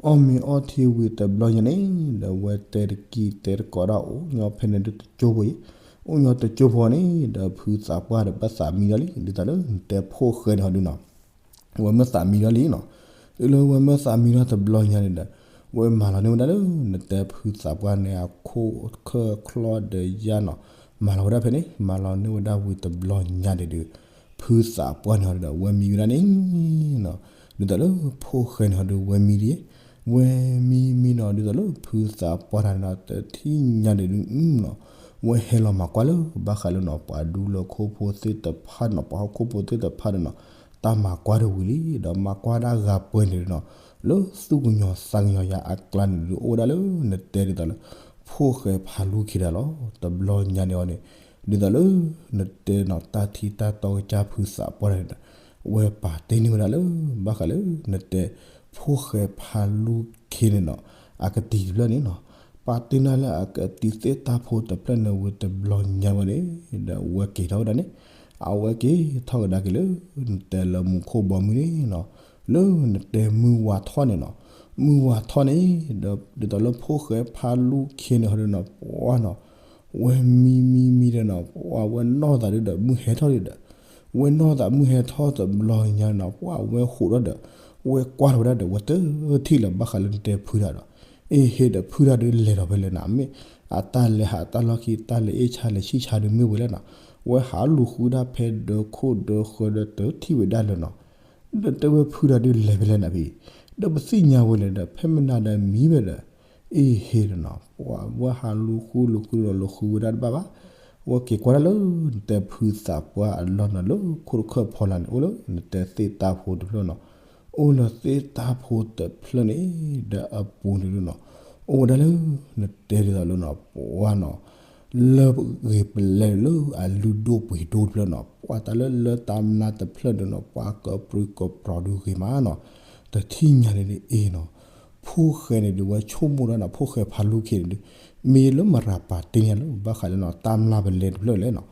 အီၣ်မ့ၤအီထံဝံၤတဘျီညါန့ၣ် ဒီးဝဲတဲတကံၢ်တဲတကိးဒၣ်အိၣ်ညီဖဲန့ၣ်ဒုးတကၠိဖိအံၤ, အိၣ်ညီတကၠိဖိန့ၣ် ဒီးဖုသးပှၢ်ဒီးဘၣ်သးမံလီၤလံ ဒ်သိးလၢနတဲဖိၣ်ဃဲန့ၣ်ဟီဒုးနီၤ, ဝဲမ့ၢ်သးမံလီၤလံနီၤ, တုၤလၢဝဲမ့ၢ်သးမံလီၤတဘျီညါန့ၣ်ဒီး ဝဲမၤလီၤန့ၢ်ဝဲဒၣ်လၢ နတဲဖုသးပှၢ်န့ၣ် အခိၣ်ခၢၣ်ချီၣ်ဒီးယါနီၤ, မၤလီၤဝဲဒၣ်ဖဲန့ၣ် မၤလီၤန့ၢ်ဝဲဒၣ်ဝံၤတဘျီညါန့ၣ်ဒီး ဖုသးပှၢ်န့ၣ်ဟီဒီး ဝဲမံဝဲဒၣ်န့ၣ်နီၤ, ဒ်သိးလၢဖိၣ်ဃဲန့ၣ်ဟီဒီး ဝဲမံဒ် ဝဲမံမံနီၤ ဒ်သိးလၢဖုသးပှၢ်တၢ်န့ၣ်နီၤ တထံၣ်ညါန့ၣ်ဒုးနီၤ ဝဲဟဲလီၤမၤကွၢ်လၢ ဘၣ်ဃးလၢနီၤ ပှၤဒူလၢခိၣ်ဖိသ့ၣ်တဖၣ်နီၤ ပှၤဟီၣ်ခိၣ်ဖိသ့ၣ်တဖၣ်န့ၣ်နီၤ တၢ်မၤကွၢ်တဝံၤလံ ဒီးမၤကွၢ်ဒၣ်ဂၤပှဲၤန့ၣ်နီၤ လၢသူၣ်ကညီၤသးကညီၤယၤအကျါန့ၣ်ဒုး အိၣ်ဝဲဒၣ်လၢနတဲဒ်သိးလၢ ဖိၣ်ဃဲဖးလူခ့တၢ်လီၤ. တဘျီညါန့ၣ်အီၤန့ၣ် ဒ်သိးလၢ နတဲနီၤ တၢ်ထံတၢ်တီကစၢ်ဖုသးပှၢ်န့ၣ်ဒီး ဝဲပာ်တ့ၢ်န့ၢ်ဝဲဒၣ်လၢ ဘၣ်ဃးလၢ နတဲ ဖိၣ်ဃဲဖးလူခ့န့ၣ်နီၤ အကတံၤတဖျၢၣ်န့ၣ်နီၤ ပာ်တ့ၢ်န့ၢ်လၢအကတံၤသ့ၣ်တၢ်ဖိတဖျၢၣ်န့ၣ်ဝံၤတဘျီညါဝဲန့ၣ် ဒီးအဝဲက့ၤထီၣ်ဝဲဒၣ်န့ၣ် အဝဲက့ၤထီၣ်ကဒါက့ၤလၢ နတဲလၢမူခိၣ်ဘီမုၢ်န့ၣ်နီၤ လၢနတဲမုၢ်ဝါထီၣ်န့ၣ်နီၤ မုၢ်ဝါထီၣ်န့ၣ် ဒီးဒ်သိးလၢဖိၣ်ဃဲဖးလူခ့န့ၣ်ဟီဒီးနီၤ ပှၤနီၤ ဝဲမံမံမံဒီးနီၤ ပှၤဝဲနီၢ်သးဒုဒီးမုၢ်ဟဲထီၣ်ဒုဒီး ဝဲနီၢ်သးမုၢ်ဟဲထီၣ်တဘျီညါနီၤ ပှၤဝဲဟိးထီၣ်ဒီး ဝဲကွၢ်ထီၣ်ဝဲဒၣ်ဒီး ဝဲတထံၣ်လၢၤဘၣ်ဃးလၢနတဲဖုတၢ်ဒီး အ့ဟ့ဒီးဖုတၢ်ဒုလဲၤဒီးဖဲလဲၣ်နီၤ မ့ၢ်အတၢ်လဲၤဟးတၢ်လီၢ်ခံ တၢ်လဲၤအ့ၣ်ဆါလဲၤဆံၣ်ဆါဒုမ့ၢ်ဝဲလဲၣ်နီၤ ဝဲဟးလူၤဃုဒၣ်ဖဲဒၢခိၣ်ဒၢဃၢၤဒီးတထံၣ်ဝဲဒၣ်လၢၤနီၤ ဒီးတဲဝဲဖုတၢ်ဒုလဲၤဖဲလဲၣ်နၤဖံ ဒီးပသ့ၣ်ညါဝဲလဲၣ်ဒီး ဖဲမနၤဒီးမံဝဲဒီး အ့ဟ့ဒီးနီၤ ပှၤဝဲဟးလူၤဃုလူၤဃုဒီးလူၤဃုဝဲဒၣ်တဘၣ်ဘၣ် ဝဲက့ၤကွၢ်ဒၣ်လၢ နတဲဖုသးပှၢ်အလီၢ်နီၤ လၢခိၣ်တခၢၣ်ဖီလာ်န့ၣ် အိၣ်လၢနတဲသ့ၣ်တၢ်ဖိတဖျၢၣ်နီၤ အိၣ်လၢသ့ၣ်တၢ်ဖိတဖျၢၣ်န့ၣ် ဒီးအပူၤန့ၣ်ဒုနီၤ အိၣ်ဝဲဒၣ်လၢ နတဲဒ်သိးလၢနီၤ ပှၤနီၤ လၢဂ့ၤပလဲလၢအလုၢ်ဒိၣ်ပှ့ၤဒိၣ်တဖျၢၣ်နီၤ ပှၤတၢ်လၢလၢတၢ်မျၢ်တဖျၢၣ်ဒုနီၤ ပှၤကပြုၢ်ကပြီၤဒုဂ့ၤမးနီၤ တထံၣ်ညါန့ၣ်ဒုအ့နီၤ ဖိၣ်ဃဲန့ၣ်ဒုး ဝဲဆိကမိၣ်ဒၣ်နီၤ ဖိၣ်ဃဲဖးလူခ့န့ၣ်ဒုး မ့ၢ်လၢမရၤပာ်တ့ၢ်န့ၢ်လၢ ဘၣ်ဃးလၢနီၤ တၢ်မျၢ်ပလဲတဖျၢၣ်လဲၣ်နီၤ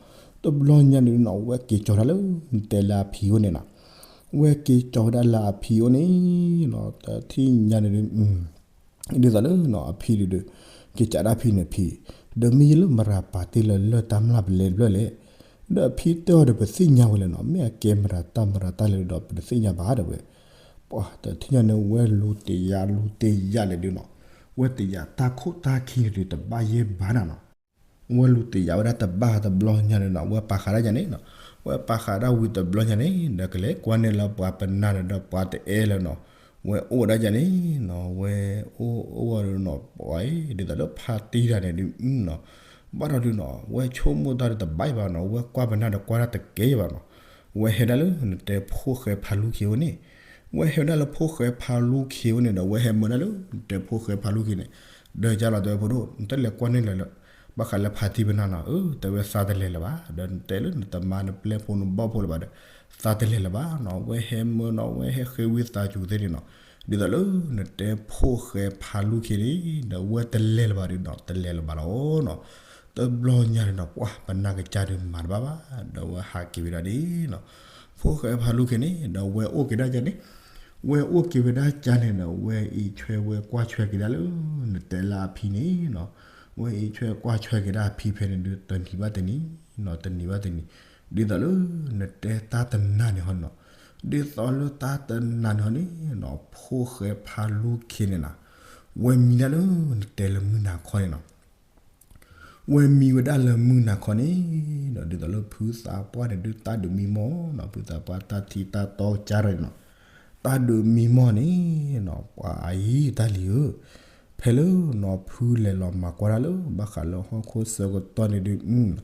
တဘျီညါန့ၣ်ဒုနီၤ ဝဲက့ၤကၠီၤတၢ်လၢ နတဲလၢအဖံအိၣ်န့ၣ်နီၤ ဝဲက့ၤကၠီၤဝဲဒၣ်လၢအဖံအိၣ်န့ၣ်နီၤ တထံၣ်ညါန့ၣ်ဒုး ဒ်သိးလၢနီၤ အဖံဒုးဒုး က့ၤကးဒၣ်ဖံန့ၣ်ဖံ ဒီးမ့ၢ်ယလၢမရၤပာ်တ့ၢ်လၢလၢတၢ်မျၢ်ပလဲတဖျၢၣ်လဲၣ် ဒီးအဖံတဲအီၤဒီး ပသ့ၣ်ညါဝဲလဲၣ်နီၤ မ့ၢ်အကဲမရၤတၢ်မရၤတၢ်လဲၣ်ဒီး ပတသ့ၣ်ညါဘၣ်ဒီးဝဲ ပှၤတထံၣ်ညါန့ၣ် ဝဲလူၤတယာ်လူၤတယာ်လဲၣ်ဒုနီၤ ဝဲတယာ်တၢ်ခိၣ်တၢ်ခံန့ၣ်ဒုး တဘၣ်ယဲၢ်ဘၣ်နၤနီၤ ဝဲလူၤတယာ်ဝဲဒၣ်တဘၣ်တဘျီညါန့ၣ်နီၤ ဝဲပာ်ဃာ်ဒၣ်ယၤန့ၣ်နီၤ ဝဲပာ်ဃာ်ဒၣ်ဝံၤတဘျီညါန့ၣ် ဒီးကလဲၤကွၢ်န့ၢ်လၢပှၤပနၢ်န့ၣ်ဒီးပှၤတအဲၣ်လၢၤနီၤ ဝဲအိၣ်ဝဲဒၣ်ယၤန့ၣ်နီၤ ဝဲအိၣ်အိၣ်ဝဲဒၣ်နီၤ ပှၤအံၤ ဒ်သိးလၢဖါတံၢ်တၢ်န့ၣ်ဒုးနီၤ ဘၣ်ဒီးဒုးနီၤ ဝဲဆိကမိၣ်တၢ်ဒီးတဘၣ်ယဲၢ်ဘၣ်နီၤ ဝဲကွၢ်ပနၢ်ဒီးကွၢ်တၢ်တကဲယဲၢ်ဘၣ်နီၤ ဝဲဟဲဒၣ်လၢနတဲဖိၣ်ဃဲဖးလူခ့ဝဲန့ၣ် ဝဲဟဲဝဲဒၣ်လၢဖိၣ်ဃဲဖးလူခ့ဝဲန့ၣ်ဒီး ဝဲဟဲမၢဒၣ်လၢ နတဲဖိၣ်ဃဲဖးလူခ့န့ၣ် ဒီးယါလီၤတဲဝဲဖိဒိၣ် နတလဲၤကွၢ်န့ၢ်လၢၤလၢ ဘၣ်ဃးလၢဖါတံၢ်ပနၢ်နီၤ အၢ တဲဝဲသးတလဲၤလၢၤဘၣ် ဒီးနတဲလၢနတမါနပျဲၢ်ဖိနဘီၣ်ဖိလၢၤဘၣ်ဒီး သးတလဲၤလၢၤဘၣ်နီၤ ဝဲဟဲမၢနီၤ ဝဲဟဲဃ့ဝံသးစူၤသ့န့ၣ်နီၤ ဒ်သိးလၢနတဲဖိၣ်ဃဲဖးလူခ့န့ၣ် ဒီးဝဲတလဲၤလၢၤဘၣ်ဒုးနီၤ တလဲၤလၢၤဘၣ်လီၤနီၤ တဘျီညါန့ၣ်နီၤ ပှၤပနၢ်ကစၢ်ဒုးမၤတဘၣ်ဘၣ် ဒီးဝဲဟးက့ၤဝဲဒၣ်န့ၣ်နီၤ ဖိၣ်ဃဲဖးလူခ့န့ၣ် ဒီးဝဲအိၣ်က့ၤဒၣ်ကန့ၣ် ဝဲအိၣ်က့ၤဝဲဒၣ်ကန့ၣ်ဒီး ဝဲအံးဆွဲဝဲကွၢ်ဆွဲက့ၤဒၣ်လၢ နတဲလၢအဖံန့ၣ်နီၤ ဝဲအံးဆွဲကွၢ်ဆွဲက့ၤဒၣ်အဖံဖဲန့ၣ်ဒုး တနံၤဘၣ်တနံၤနီၤ တနံၤဘၣ်တနံၤ ဒ်သိးလၢ နတဲတၢ်တနၤန့ၣ်ဟီနီၤ ဒ်သိးလၢတၢ်တနၤန့ၣ်ဟီန့ၣ်နီၤ ဖိၣ်ဃဲဖးလူခ့န့ၣ်နီၤ ဝဲမံဒၣ်လၢ နတဲလၢမုၢ်နၤခီန့ၣ်နီၤ ဝဲမံဝဲဒၣ်လၢမုၢ်နၤခီန့ၣ်ဒီး ဒ်သိးလၢဖုသးပှၢ်န့ၣ်ဒုး တၢ်ဒုးမံမီၢ်နီၤ ဖုသးပှၢ်တၢ်ထံတၢ်တီကါရၢ်န့ၣ်နီၤ တၢ်ဒုးမံမီၢ်န့ၣ်နီၤ ပှၤအံၤတၢ်လံၤဧၢ, ဖဲလၢနီၤ ဖုလဲၤလီၤမၤကွၢ်တၢ်လၢ ဘၣ်ဃးလၢဟီၣ်ခိၣ်ဆၢကတီၢ်န့ၣ်ဒုး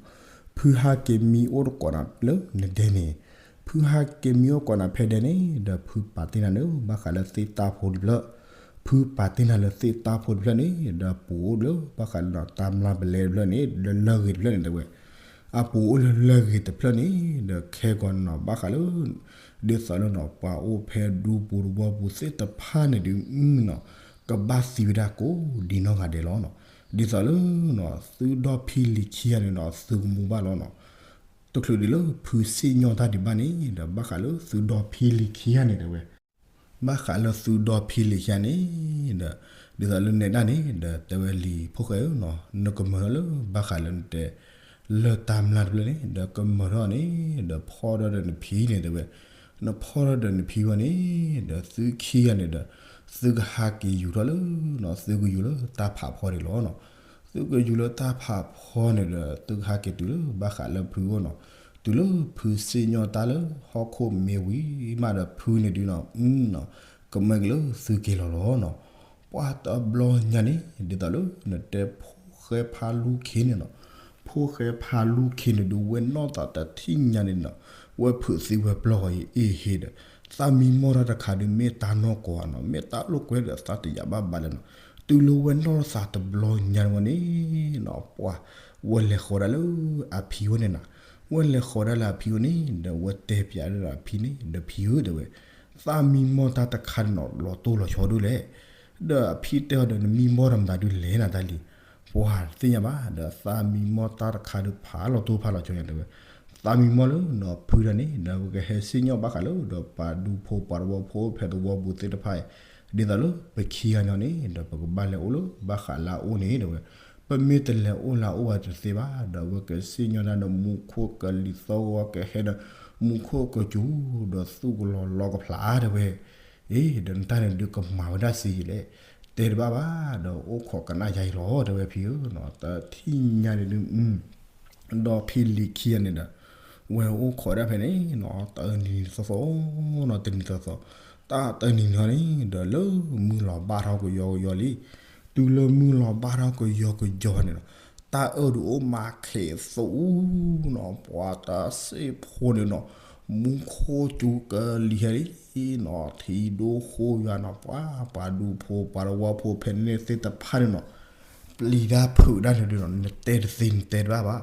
ဖုဟးက့ၤမံအိၣ်တကိးနၤလၢနဒဲန့ၣ်, ဖုဟးက့ၤမံအိၣ်ကိးနၤဖဲဒဲန့ၣ် ဒီးဖုပာ်တ့ၢ်နၤလၢ ဘၣ်ဃးလၢသ့ၣ်တၢ်ဖိတဖျၢၣ်, ဖုပာ်တ့ၢ်နၤလၢသ့ၣ်တၢ်ဖိတဖျၢၣ်န့ၣ် ဒီးပူၤအိၣ်လၢ ဘၣ်ဃးလၢတၢ်မျၢ်ပလဲတဖျၢၣ်န့ၣ် လၢလၢၢ်ဂ့ၤတဖျၢၣ်န့ၣ်တဲဝဲ, အပူၤအိၣ်လၢလၢၢ်ဂ့ၤတဖျၢၣ်န့ၣ် ဒီးခဲကိာ်နီၤ ဘၣ်ဃးလၢ ဒ်သိးလၢနီၤ ပှၤအိၣ်ဖဲဒူပူၤတဝီပူၤသ့ၣ်တဖၣ်န့ၣ်ဒုးနီၤ ကဘၣ်သံဝဲဒၣ်ကိးဒံနီၢ်ဂၤဒဲးလီၤနီၤ. ဒ်သိးလၢနီၤ သုဒီဖံလံၤခံဂၤန့ၣ်နီၤ သုကမူဘၣ်လီၤနီၤ. တချုးဒံးလၢဖုစံၣ်ညီၣ်တၢ်ဒံးဘၣ်န့ၣ် ဒီးဘၣ်ဃးလၢသုဒီဖံလံၤခံဂၤန့ၣ်တဲဝဲ ဘၣ်ဃးလၢသုဒီဖံလံၤခံဂၤန့ၣ် ဒီး ဒ်သိးလၢနဲဒၣ်န့ၣ် ဒီးတဲဝဲလံၤဖိၣ်ဃဲဧၢနီၤ နကမၢထီၣ်လၢဘၣ်ဃးလၢနတဲ လၢတၢ်မျၢ်တဖျၢၣ်န့ၣ် ဒီးကမၢထီၣ်န့ၣ် ဒီးဖီၣ်ထီၣ်ဒီးနဖံန့ၣ်တဲဝဲ, နဖီၣ်ထီၣ်ဒီးနဖံဝဲန့ၣ် ဒီးသုခံဂၤန့ၣ်ဒီး သုကဟးက့ၤယူၤထီၣ်လၢနီၤ သုကယူၤလၢတၢ်ဖးဖီန့ၣ်လီၤနီၤ. သုကယူၤလၢတၢ်ဖးဖီန့ၣ်ဒီး သုကဟးက့ၤတုၤလၢဘၣ်ဃးလၢဖုအိၣ်နီၤ. တုၤလၢဖုစံၣ်ညီၣ်တၢ်လၢဟီၣ်ခိၣ်မ့ၢ်ဝံၤမးဒီး ဖုန့ၣ်ဒုးနီၤ အနီၤ ကမၢက့ၤလၢသုက့ၤလီၤလီၤနီၤ. ပှၤတဘျီညါန့ၣ် ဒ်သိးလၢ နတဲဖိၣ်ဃဲဖးလူခ့န့ၣ်နီၤ. ဖိၣ်ဃဲဖးလူခ့န့ၣ်ဒုး ဝဲနီၢ်သးတထံၣ်ညါန့ၣ်နီၤ, ဝဲဖုးသံဝဲပျီၢ်ဃီအံၤ အ့ဟ့ဒီး သးမံမီၢ်တၢ်တခါဒုး မ့ၢ်တၢ်နီၢ်ကီၢ်ဧါနီၤ, မ့ၢ်တၢ်လိာ်ကွဲဒီး သးတယာ်ဘၣ်ဘၣ်လဲၣ်နီၤ. တုၤလၢဝဲနီၢ်သးတဘျီညါန့ၣ်ဝဲန့ၣ်နီၤ ပှၤ ဝဲလဲၤဃီၤဒၣ်လၢအဖံအိၣ်န့ၣ်နီၤ. ဝဲလဲၤဃီၤဒၣ်လၢအဖံအိၣ်န့ၣ် ဒီးဝဲတဲပၠးဒၣ်ဒီးအဖံန့ၣ် ဒီးဖံဧၢ တဲဝဲ သးမံမီၢ်တၢ်တခါန့ၣ်နီၤ လီၤတိၢ်လီၤဆီဒိၣ်လဲၣ်. ဒီးအဖံတဲအီၤဒီး နမံမီၢ်တၢ်မတၤဒုးလဲၣ်နၤတၢ်လံ. ပှၤတသ့ၣ်ညါဘၣ် ဒီးသးမံမီၢ်တၢ်တခါဒုး ဖးလီၤတိၢ်ဖးလီၤဆီညါတဲဝဲ. သးမံမီၢ်လၢနီၤဖုတၢ်န့ၣ် ဒီးဝဲကဟဲစံၣ်ညီၣ်ဘၣ်ဃးလၢ ဒီးပှၤဒူဖိပှၤတဝီဖိဖဲသဝီပူၤသ့ၣ်တဖၣ်အံၤ ဒ်သိးလၢပခံဂၤညီန့ၣ် ဒီးပကဘၣ်လဲၤအိၣ်လၢဘၣ်ဃးလၢအအိၣ်န့ၣ် တဲဝဲ. ပမ့ၢ်တလဲၤအိၣ်လၢအအိၣ်ဘၣ်တသ့ဘၣ်, ဒီးဝဲကစံၣ်ညီၣ်ဒၣ်ဒီး မူခိၣ်ကလံၤသီဂီၤကဟဲဒီး မူခိၣ်ကစူၤ ဒီးသူၣ်ကလီၤလီကဖျါတဲဝဲ. အ့ ဒီးနတၢ်န့ၣ်ဒုးကမၤဝဲဒၣ်စ့ယံာ်လဲၣ်. တဲတဘၣ်ဘၣ် ဒီးအိၣ်ခိးကနၣ်ယါအံၤလီၤ တဲဝဲဖံဧၢနီၤ. တထံၣ်ညါန့ၣ်ဒုး ဒီးဖံလံၤခံဂၤန့ၣ်ဒီး ဝဲအိၣ်ခိးဒၣ်ဖဲန့ၣ်နီၤ တနံၤသီသီနီၤ တနံၤသီသီ, တၢ်တနံၤန့ၣ် ဒီးလၢမုၢ်လီၤဘၣ်ထီၣ်ကယီကယီလံ. တုၤလၢမုၢ်လီၤဘၣ်ထီၣ်ကယီကယီန့ၣ်နီၤ တၢ်အၢၣ်ဒုးအိၣ်မးခဲးသူနီၤ ပှၤတၢ်စ့ၢ်ဖိန့ၣ်နီၤ မူခိၣ်စူၤကလံၤဟဲလံနီၤ ထံဒိၣ်ဃိယွၤနီၤ ပှၤ ပှၤဒူဖိပှၤတဝီဖိဖဲန့ၣ်သ့ၣ်တဖၣ်န့ၣ်နီၤ ပျံၤတၢ်ဖုးတၢ်န့ၣ်ဒုးနီၤ နတဲတသ့နတဲတဘၣ်ဘၣ်.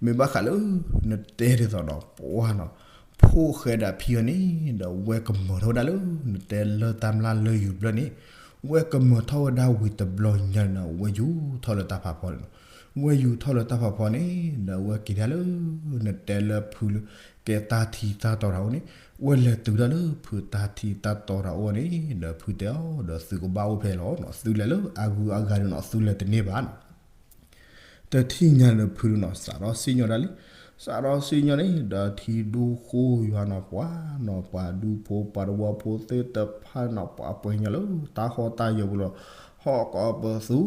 မ့ၢ်ဘၣ်ဃးလၢ နတဲဒ်သိးဒီး ပှၤနီၤ ဖိၣ်ဃဲဒီးဖံအီၤန့ၣ် ဒီးဝဲကမၢထီၣ်ဝဲဒၣ်လၢ နတဲလၢတၢ်မျၢ်လၢယူၤဘျၢၣ်န့ၣ် ဝဲကမၢထီၣ်ဝဲဒၣ်ဝံၤတဘျီညါန့ၣ်နီၤ ဝဲယူၤထီၣ်လၢတၢ်ဖးဖီန့ၣ်နီၤ. ဝဲယူၤထီၣ်လၢတၢ်ဖးဖီန့ၣ် ဒီးဝဲက့ၤဒၣ်လၢ နတဲလၢဖုလၢ ကဲတၢ်ထံတၢ်တီတၢ်အိၣ်န့ၣ် ဝဲလဲၤတုၤဒၣ်လၢဖုတၢ်ထံတၢ်တီတၢ်အိၣ်န့ၣ် ဒီးဖုတဲအီၤ ဒီးသုကဘၣ်အိၣ်ဖဲလီၤနီၤ သုလဲၤလၢအဂုၤအဂၤန့ၣ်နီၤ သုလဲၤတန့ၢ်ဘၣ်နီၤ. တထံၣ်ညါန့ၣ်ဒီးဖုနီၤ စးထီၣ်စံၣ်ညီၣ်ဒၣ်လံ. စးထီၣ်စံၣ်ညီၣ်န့ၣ် ဒီးထံဒိၣ်ဃိယွၤနီၤ ပှၤနီၤ ပှၤဒူဖိပှၤတဝီဖိသ့ၣ်တဖၣ်နီၤ ပှၤပှဲၤညီလၢတၢ်ဟီၣ်တၢ်ယၢၤပူၤလီၤ. ဟီၣ်ကိးပသူ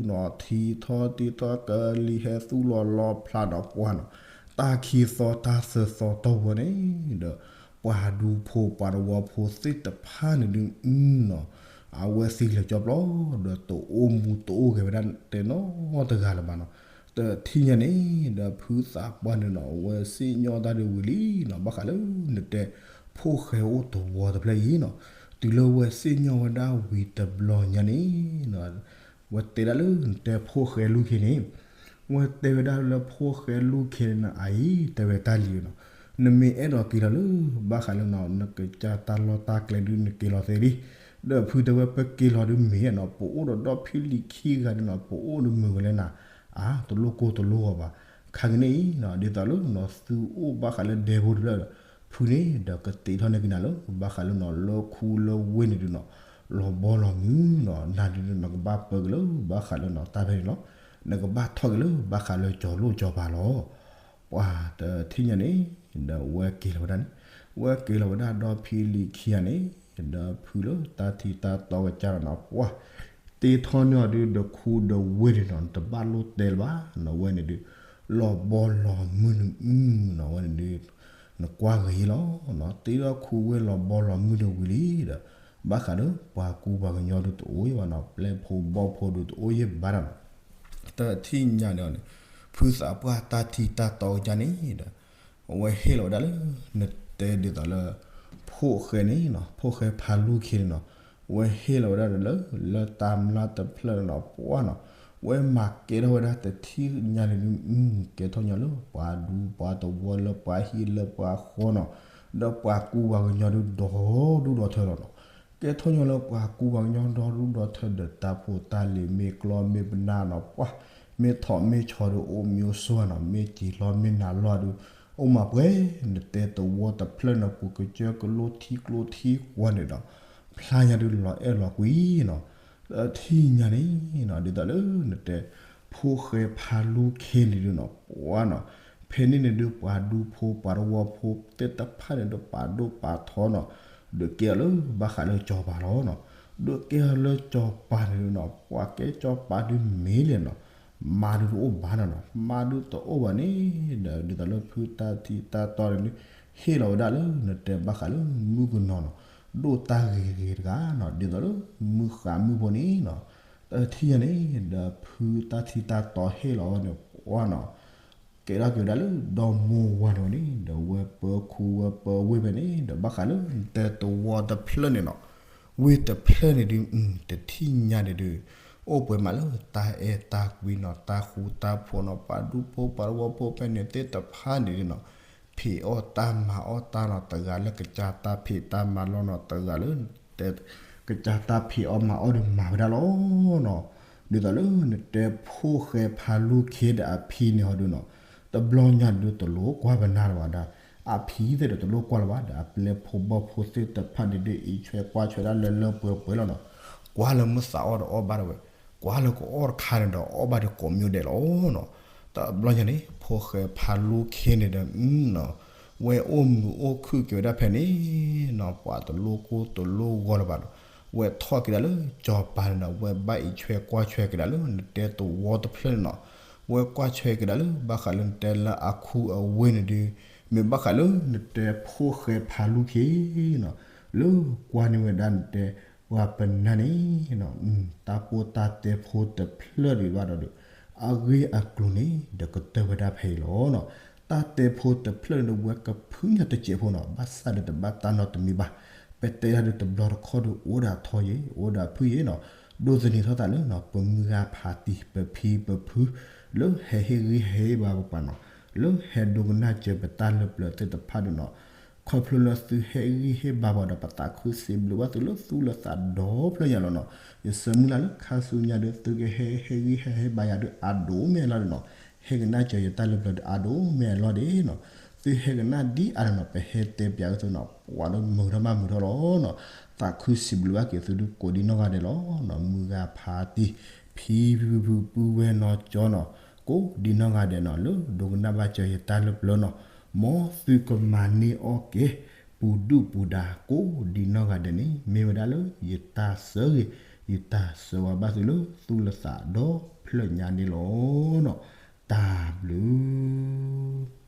နီၤ ထံထီၣ်တံထီၣ်ကလံၤဟဲသူၣ်လီၤလီဖျါနီၤ ပှၤနီၤ တၢ်ခံသီတၢ်သၢသီတီၢ်ဝဲန့ၣ်ဒီး ပှၤဒူဖိပှၤတဝီဖိသ့ၣ်တဖၣ်န့ၣ်ဒုးနီၤ အဝဲသံလၢာ်ကၠီပျီ ဒီးတအိၣ်မူတအိၣ်ဂဲၤဝဲဒၣ်တဲနီတဂၤလၢၤဘၣ်နီၤ. တထံၣ်ညါန့ၣ် ဒီးဖုသးပှၢ်န့ၣ်နီၤ အဝဲစံၣ်ညီၣ်တၢ်ဒုးဝံၤလံနီၤ ဘၣ်ဃးလၢနတဲ ဖိၣ်ဃဲအိၣ်တဝီတဖျၢၣ်အံၤနီၤ. တုၤလၢဝဲစံၣ်ညီၣ်ဝဲဒၣ်ဝံၤတဘျီညါန့ၣ် ဝဲတဲဒၣ်လၢနတဲဖိၣ်ဃဲလူခ့န့ၣ် ဝဲတဲဝဲဒၣ်လၢဖိၣ်ဃဲလူခ့န့ၣ် အအံၤတဲဝဲတၢ်လံၤနီၤ. နမ့ၢ်အဲၣ်ဒိးက့ၤလီၤလၢ ဘၣ်ဃးလၢနီၤ နကစၢ်တၢ်လီၢ်တၢ်ကျဲဒုးနက့ၤလီၤသ့လံ. ဒီးဖုတဲဝဲပက့ၤလီၤဒုးမ့ၢ်နီၤ ပအိၣ်ဒီးဒီဖံလံၤခံဂၤဒုးနီၤ ပအိၣ်ဒုးမုာ်ဝဲလၢနၤ အါ တလိၣ်ကိၢ်တလိၣ်ဂီၤဘၣ်. ခါကန့ၣ်အံၤနီၤ ဒ်သိးလၢနီၤ သုအိၣ်ဘၣ်ဃးလၢဒဲဖိတဖျၢၣ်ဒီး ဖုန့ၣ်ဒီးကတ့ထီၣ်န့ၢ်က့ၤနၤလၢ ဘၣ်ဃးလၢနီၤ လၢခူလၢဝ့ၢ်န့ၣ်ဒုးနီၤ လီၤဘီလီၤမုၢ်နီၤ နၤဒုးနီၤ နကဘၣ်ပၢက့ၤလၢ ဘၣ်ဃးလၢနီၤ တၢ်ဖဲန့ၣ်လီၤ. နကဘၣ်ထီၣ်က့ၤလၢ ဘၣ်ဃးလၢကၠီၤလိၣ်ကၠီၤပၤလီၤ. ပှၤတထံၣ်ညါန့ၣ် ဒီးဝဲက့ၤလီၤဝဲဒၣ်န့ၣ် ဝဲက့ၤလီၤဝဲဒၣ်ဒီဖံလံၤခံဂၤန့ၣ် ဒီးဖုလၢတၢ်ထံတၢ်တီကစၢ်ဒီးနီၤ ပှၤ တ့ထီၣ်န့ၢ်အီၤဒုးဒီးခူဒီးဝ့ၢ်န့ၣ်နီၤ နတဘၣ်လိၣ်တဲလၢၤဘၣ်နီၤ ဝဲန့ၣ်ဒုး လီၤဘီလီၤမုၢ်န့ၣ် အုနီၤ ဝဲန့ၣ်ဒုး နကွၢ်ဂ့ၤလီၤနီၤ တ့ထီၣ်ခူဝ့ၢ်လီၤဘီလီၤမုၢ်န့ၣ်ဝံၤလံဒီး ဘၣ်ဃးဒီးပှၤကူပှၤကညီဒုးတအိၣ်ယံၤဘၣ်နီၤ ပျဲၢ်ဖိဘီၣ်ဖိဒုးတအိၣ်ယံၤဘၣ်နီၤ. တထံၣ်ညါန့ၣ်အီၤန့ၣ် ဖုသးပှၢ်တၢ်ထံတၢ်တီကစၢ်န့ၣ်ဒီး အဝဲဟ့ၣ်လီၤဝဲဒၣ်လၢ နတဲဒ်သိးလၢ ဖိၣ်ဃဲန့ၣ်နီၤ ဖိၣ်ဃဲဖးလူခ့န့ၣ်နီၤ အဝဲဟ့ၣ်လီၤဝဲဒၣ်လၢ လၢတၢ်မျၢ်တဖျၢၣ်န့ၣ်နီၤ ပှၤနီၤ ဝဲမၤကဲထီၣ်ဝဲဒၣ်တထံၣ်ညါန့ၣ်ဒုး ကဲထီၣ်ညီလၢပှၤဒူပှၤတဝီလၢပှၤဟံၣ်လၢပှၤဃီနီၤ ဒီးပှၤကူပှၤကညီဒုးဒီဒူၣ်ဒီထၢလီၤနီၤ. ကဲထီၣ်ညီလၢပှၤကူပှၤကညီဒီဒူၣ်ဒီထၢဒီးတၢ်ဖိတၢ်လံၤမ့ၢ်ကျီမ့ၢ်ပနၢ်နီၤ ပှၤ မ့ၢ်ထီၣ်မ့ၢ်ဆီဒုးအိၣ်မံၤအိၣ်ဆိးနီၤ မ့ၢ်စံာ်လီၤမ့ၢ်နၤလီၤဒုး အိၣ်မးပှဲၤ နတဲသဝီတဖျၢၣ်န့ၣ် ပူၤကစၢၢ်ကလိထံကျိထံကွၢ်န့ၣ်ဒီး ဖျါညါဒုးလီၤအဲၣ်လီၤကွံနီၤ. တထံၣ်ညါန့ၣ်နီၤ ဒ်သိးလၢနတဲ ဖိၣ်ဃဲဖးလူခ့န့ၣ်ဒုးနီၤ ပှၤနီၤ ဖဲန့ၣ်န့ၣ်ဒုး ပှၤဒူဖိပှၤတဝီဖိသ့ၣ်တဖၣ်န့ၣ်ဒုး ပာ်ဒိၣ်ပာ်ထီနီၤ ဒုးကဲအီၤလၢဘၣ်ဃးလၢကၠီၤပၤလီၤနီၤ. ဒိးကဲထီၣ်လၢစီၤပၤန့ၣ်နီၤ, ပှၤကဲစီၤပၤဒုးမ့ၢ်လဲၣ်နီၤ, မါဒုးတအိၣ်ဘၣ်နီၤနီၤ, မါဒုးတအိၣ်ဘၣ်န့ၣ်ဒီး ဒ်သိးလၢဖုတၢ်ထံတၢ်တီန့ၣ်ဒုး ဟ့ၣ်လီၤဝဲဒၣ်လၢနတဲဘၣ်ဃးလၢမုၣ်ကနီၤနီၤ, ဒိၣ်တၢ်ဂ့ၤဂ့ၤတဂၤနီၤ, ဒ်သိးလၢမုၢ်ဃးမုၢ်ဖိန့ၣ်နီၤ, တထံၣ်ညါန့ၣ်ဒီး ဖုတၢ်ထံတၢ်တီဟ့ၣ်လီၤဝဲန့ၣ် ပှၤနီၤ ကဲထီၣ်က့ၤဝဲဒၣ်လၢဒီမိၢ်ဝၤန့ၣ်ဝဲန့ၣ်ဒီး ဝဲပၢခူဝဲပၢဝ့ၢ်ဖဲန့ၣ်ဒီး ဘၣ်ဃးလၢတဲသဝီတဖျၢၣ်န့ၣ်နီၤ, ဝ့ၢ်တဖျၢၣ်န့ၣ်ဒုး တထံၣ်ညါန့ၣ်ဒုး အိၣ်ပှဲၤမးလၢတၢ်အဲၣ်တၢ်ကွံနီၤ, တၢ်ဃူတၢ်ဖိးနီၤ, ပှၤဒူဖိပှၤသဝီဖိဖဲန့ၣ်သ့ၣ်တဖၣ်န့ၣ်ဒုးနီၤ, ဖံးအီၣ်တၢ်မၤအီၣ်တၢ်နီၤ, တဂၤလၢကစၢ်တၢ်ဖံးတၢ်မၤလီၢ်နီၤ, တဂၤလၢ ကစၢ်တၢ်ဖံးအီၣ်မၤအီၣ်ဒီးမၤဝဲဒၣ်လီၤနီၤ. ဒ်သိးလၢနတဲဖိၣ်ဃဲဖးလူခ့ဒီးအဖံန့ၣ်ဟီဒုးနီၤ, တဘျီညါဒုးတလိၣ်ကွၢ်ပနၢ်လၢၤဘၣ်ဒီး အဖံသ့ၣ်ဒီးတလိၣ်ကွၢ်လၢၤဘၣ်ဒီး အပျဲၢ်ဖိဘီၣ်ဖိသ့ၣ်တဖၣ်န့ၣ်ဒုး အံးဆွဲကွၢ်ဆွဲဒၣ်လၢလၢပှဲၤပှဲၤလီၤနီၤ. ကွၢ်လၢမုၢ်သးအီၣ်ဒီးအီၣ်ဘၣ်ဒၣ်ဝဲ, ကွၢ်လၢကအီၣ်တခါန့ၣ်ဒီးအီၣ်ဘၣ်ဒီးကိးမံၤဒဲးလီၤနီၤ. တဘျီညါန့ၣ် ဖိၣ်ဃဲဖးလူခ့န့ၣ်ဒီး ဝဲအိၣ်မုာ်အိၣ်ခုၣ်က့ၤဝဲဒၣ်ဖဲန့ၣ်နီၤ, ပှၤတလိၣ်ကိၢ်တလိၣ်ဂီၤလၢၤဘၣ်နီၤ. ဝဲထီၣ်က့ၤဒၣ်လၢစီၤပၤန့ၣ်ဒီး ဝဲဘၣ်အံးဆွဲကွၢ်ဆွဲက့ၤဒၣ်လၢနတဲသဝီတဖျၢၣ်န့ၣ်နီၤ. ဝဲကွၢ်ဆွဲက့ၤဒၣ်လၢဘၣ်ဃးလၢနတဲလၢအခူအဝ့ၢ်န့ၣ်ဒုး မ့ၢ်ဘၣ်ဃးလၢနတဲဖိၣ်ဃဲဖးလူခ့နီၤ, လၢကွၢ်န့ၢ်ဝဲဒၣ်နတဲပှၤပနၢ်န့ၣ်နီၤ, တၢ်ပိၢ်တၢ်တဲဖိတဖျၢၣ်ဒံးဘၣ်ဒီး အဂ့ၢ်အကျိၤန့ၣ် ဒီးကတၢၢ်ဝဲဒၣ်ဖဲအံၤလီၤနီၤ. တၢ်တဲဖိတဖျၢၣ်န့ၣ်ဒီး ဝဲကဖုညါတစဲးဖိနီၤ, ဘၣ်ဆၣ်ဒီးတဘၣ်တၢ်နီတမံၤဘၣ်. ပတဲဒၣ်ဒုးတဘျီတခီၣ်ဒီး အိၣ်ဒၣ်ထီယံၤ အိၣ်ဒၣ်ဖုယံၤနီၤ, ဒိးသန့ၤထီၣ်သးလၢနီၤ ပမုၢ်ဂၤဖးတံၢ် ပဖံပဖု လၢဟဲဟ့ၣ်ဂံၢ်ဟဲဟ့ၣ်ဘါပှၤနီၤ, လၢဟဲဒိကနၣ်စၢၤပတၢ်လၢပျၢၤသ့ၣ်တဖၣ်ဒုးနီၤ, ခီဖျိလၢသုဟ့ၣ်ဂံၢ်ဟ့ၣ်ဘါပှၤဒီး ပသးခုစံးဘျုးဘၣ်သုလၢသူၣ်လၢသးဒီဖျၢၣ်ညါလီၤနီၤ. ယဆၢမုၢ်လၢ်လၢခါဆူညါဒီး သုကဟဲဟ့ၣ်ဂံၢ်ဟဲဟ့ၣ်ဘါယၤဒုးအဒိၣ်မ့ၢ်အလီၢ်ဒုးနီၤ, ဟဲကနၣ်စၢၤယတၢ်လၢပျၢၤဒုးအဒိၣ်မ့ၢ်အလီၢ်ဒံးနီၤ. သုဟဲကနၣ်ဒ်အါဒီးနီၤ ပဟဲတဲပၠးက့ၤသုနီၤ, ပှၤလၢမုာ်ထီၣ်ဘၣ်မုာ်ထီၣ်လီၤနီၤ. သးခုစံးဘျုးဘၣ်က့ၤသုဒုးကိးဒံနီၢ်ဂၤဒဲးလီၤနီၤ. မုၢ်ဂၤဖးတံၢ် ဖံဖုဖုပုၢ်ဝဲၢ်နီၢ်ကၠီနီၤ, ကိးဒံနီၢ်ဂၤဒဲးနီၤ လၢဒိကနၣ်ဘၣ်စၢၤယတၢ်လၢပျၢၤနီၤ, မ်သုကမၤန့ၢ်အီၣ်က့ၤ ပူၤဒုၣ်ပူၤဒါ ကိးဒံနီၢ်ဂၤဒဲးန့ၣ် မ့ၢ်ဝဲဒၣ်လၢယတၢ်ဆၢဂ့ၤ ယတၢ်ဆၢဝါဘၣ်သုလၢသူၣ်လၢသးဒီဖျၢၣ်ညါန့ၣ်လီၤနီၤ. တၢ်ဘျုး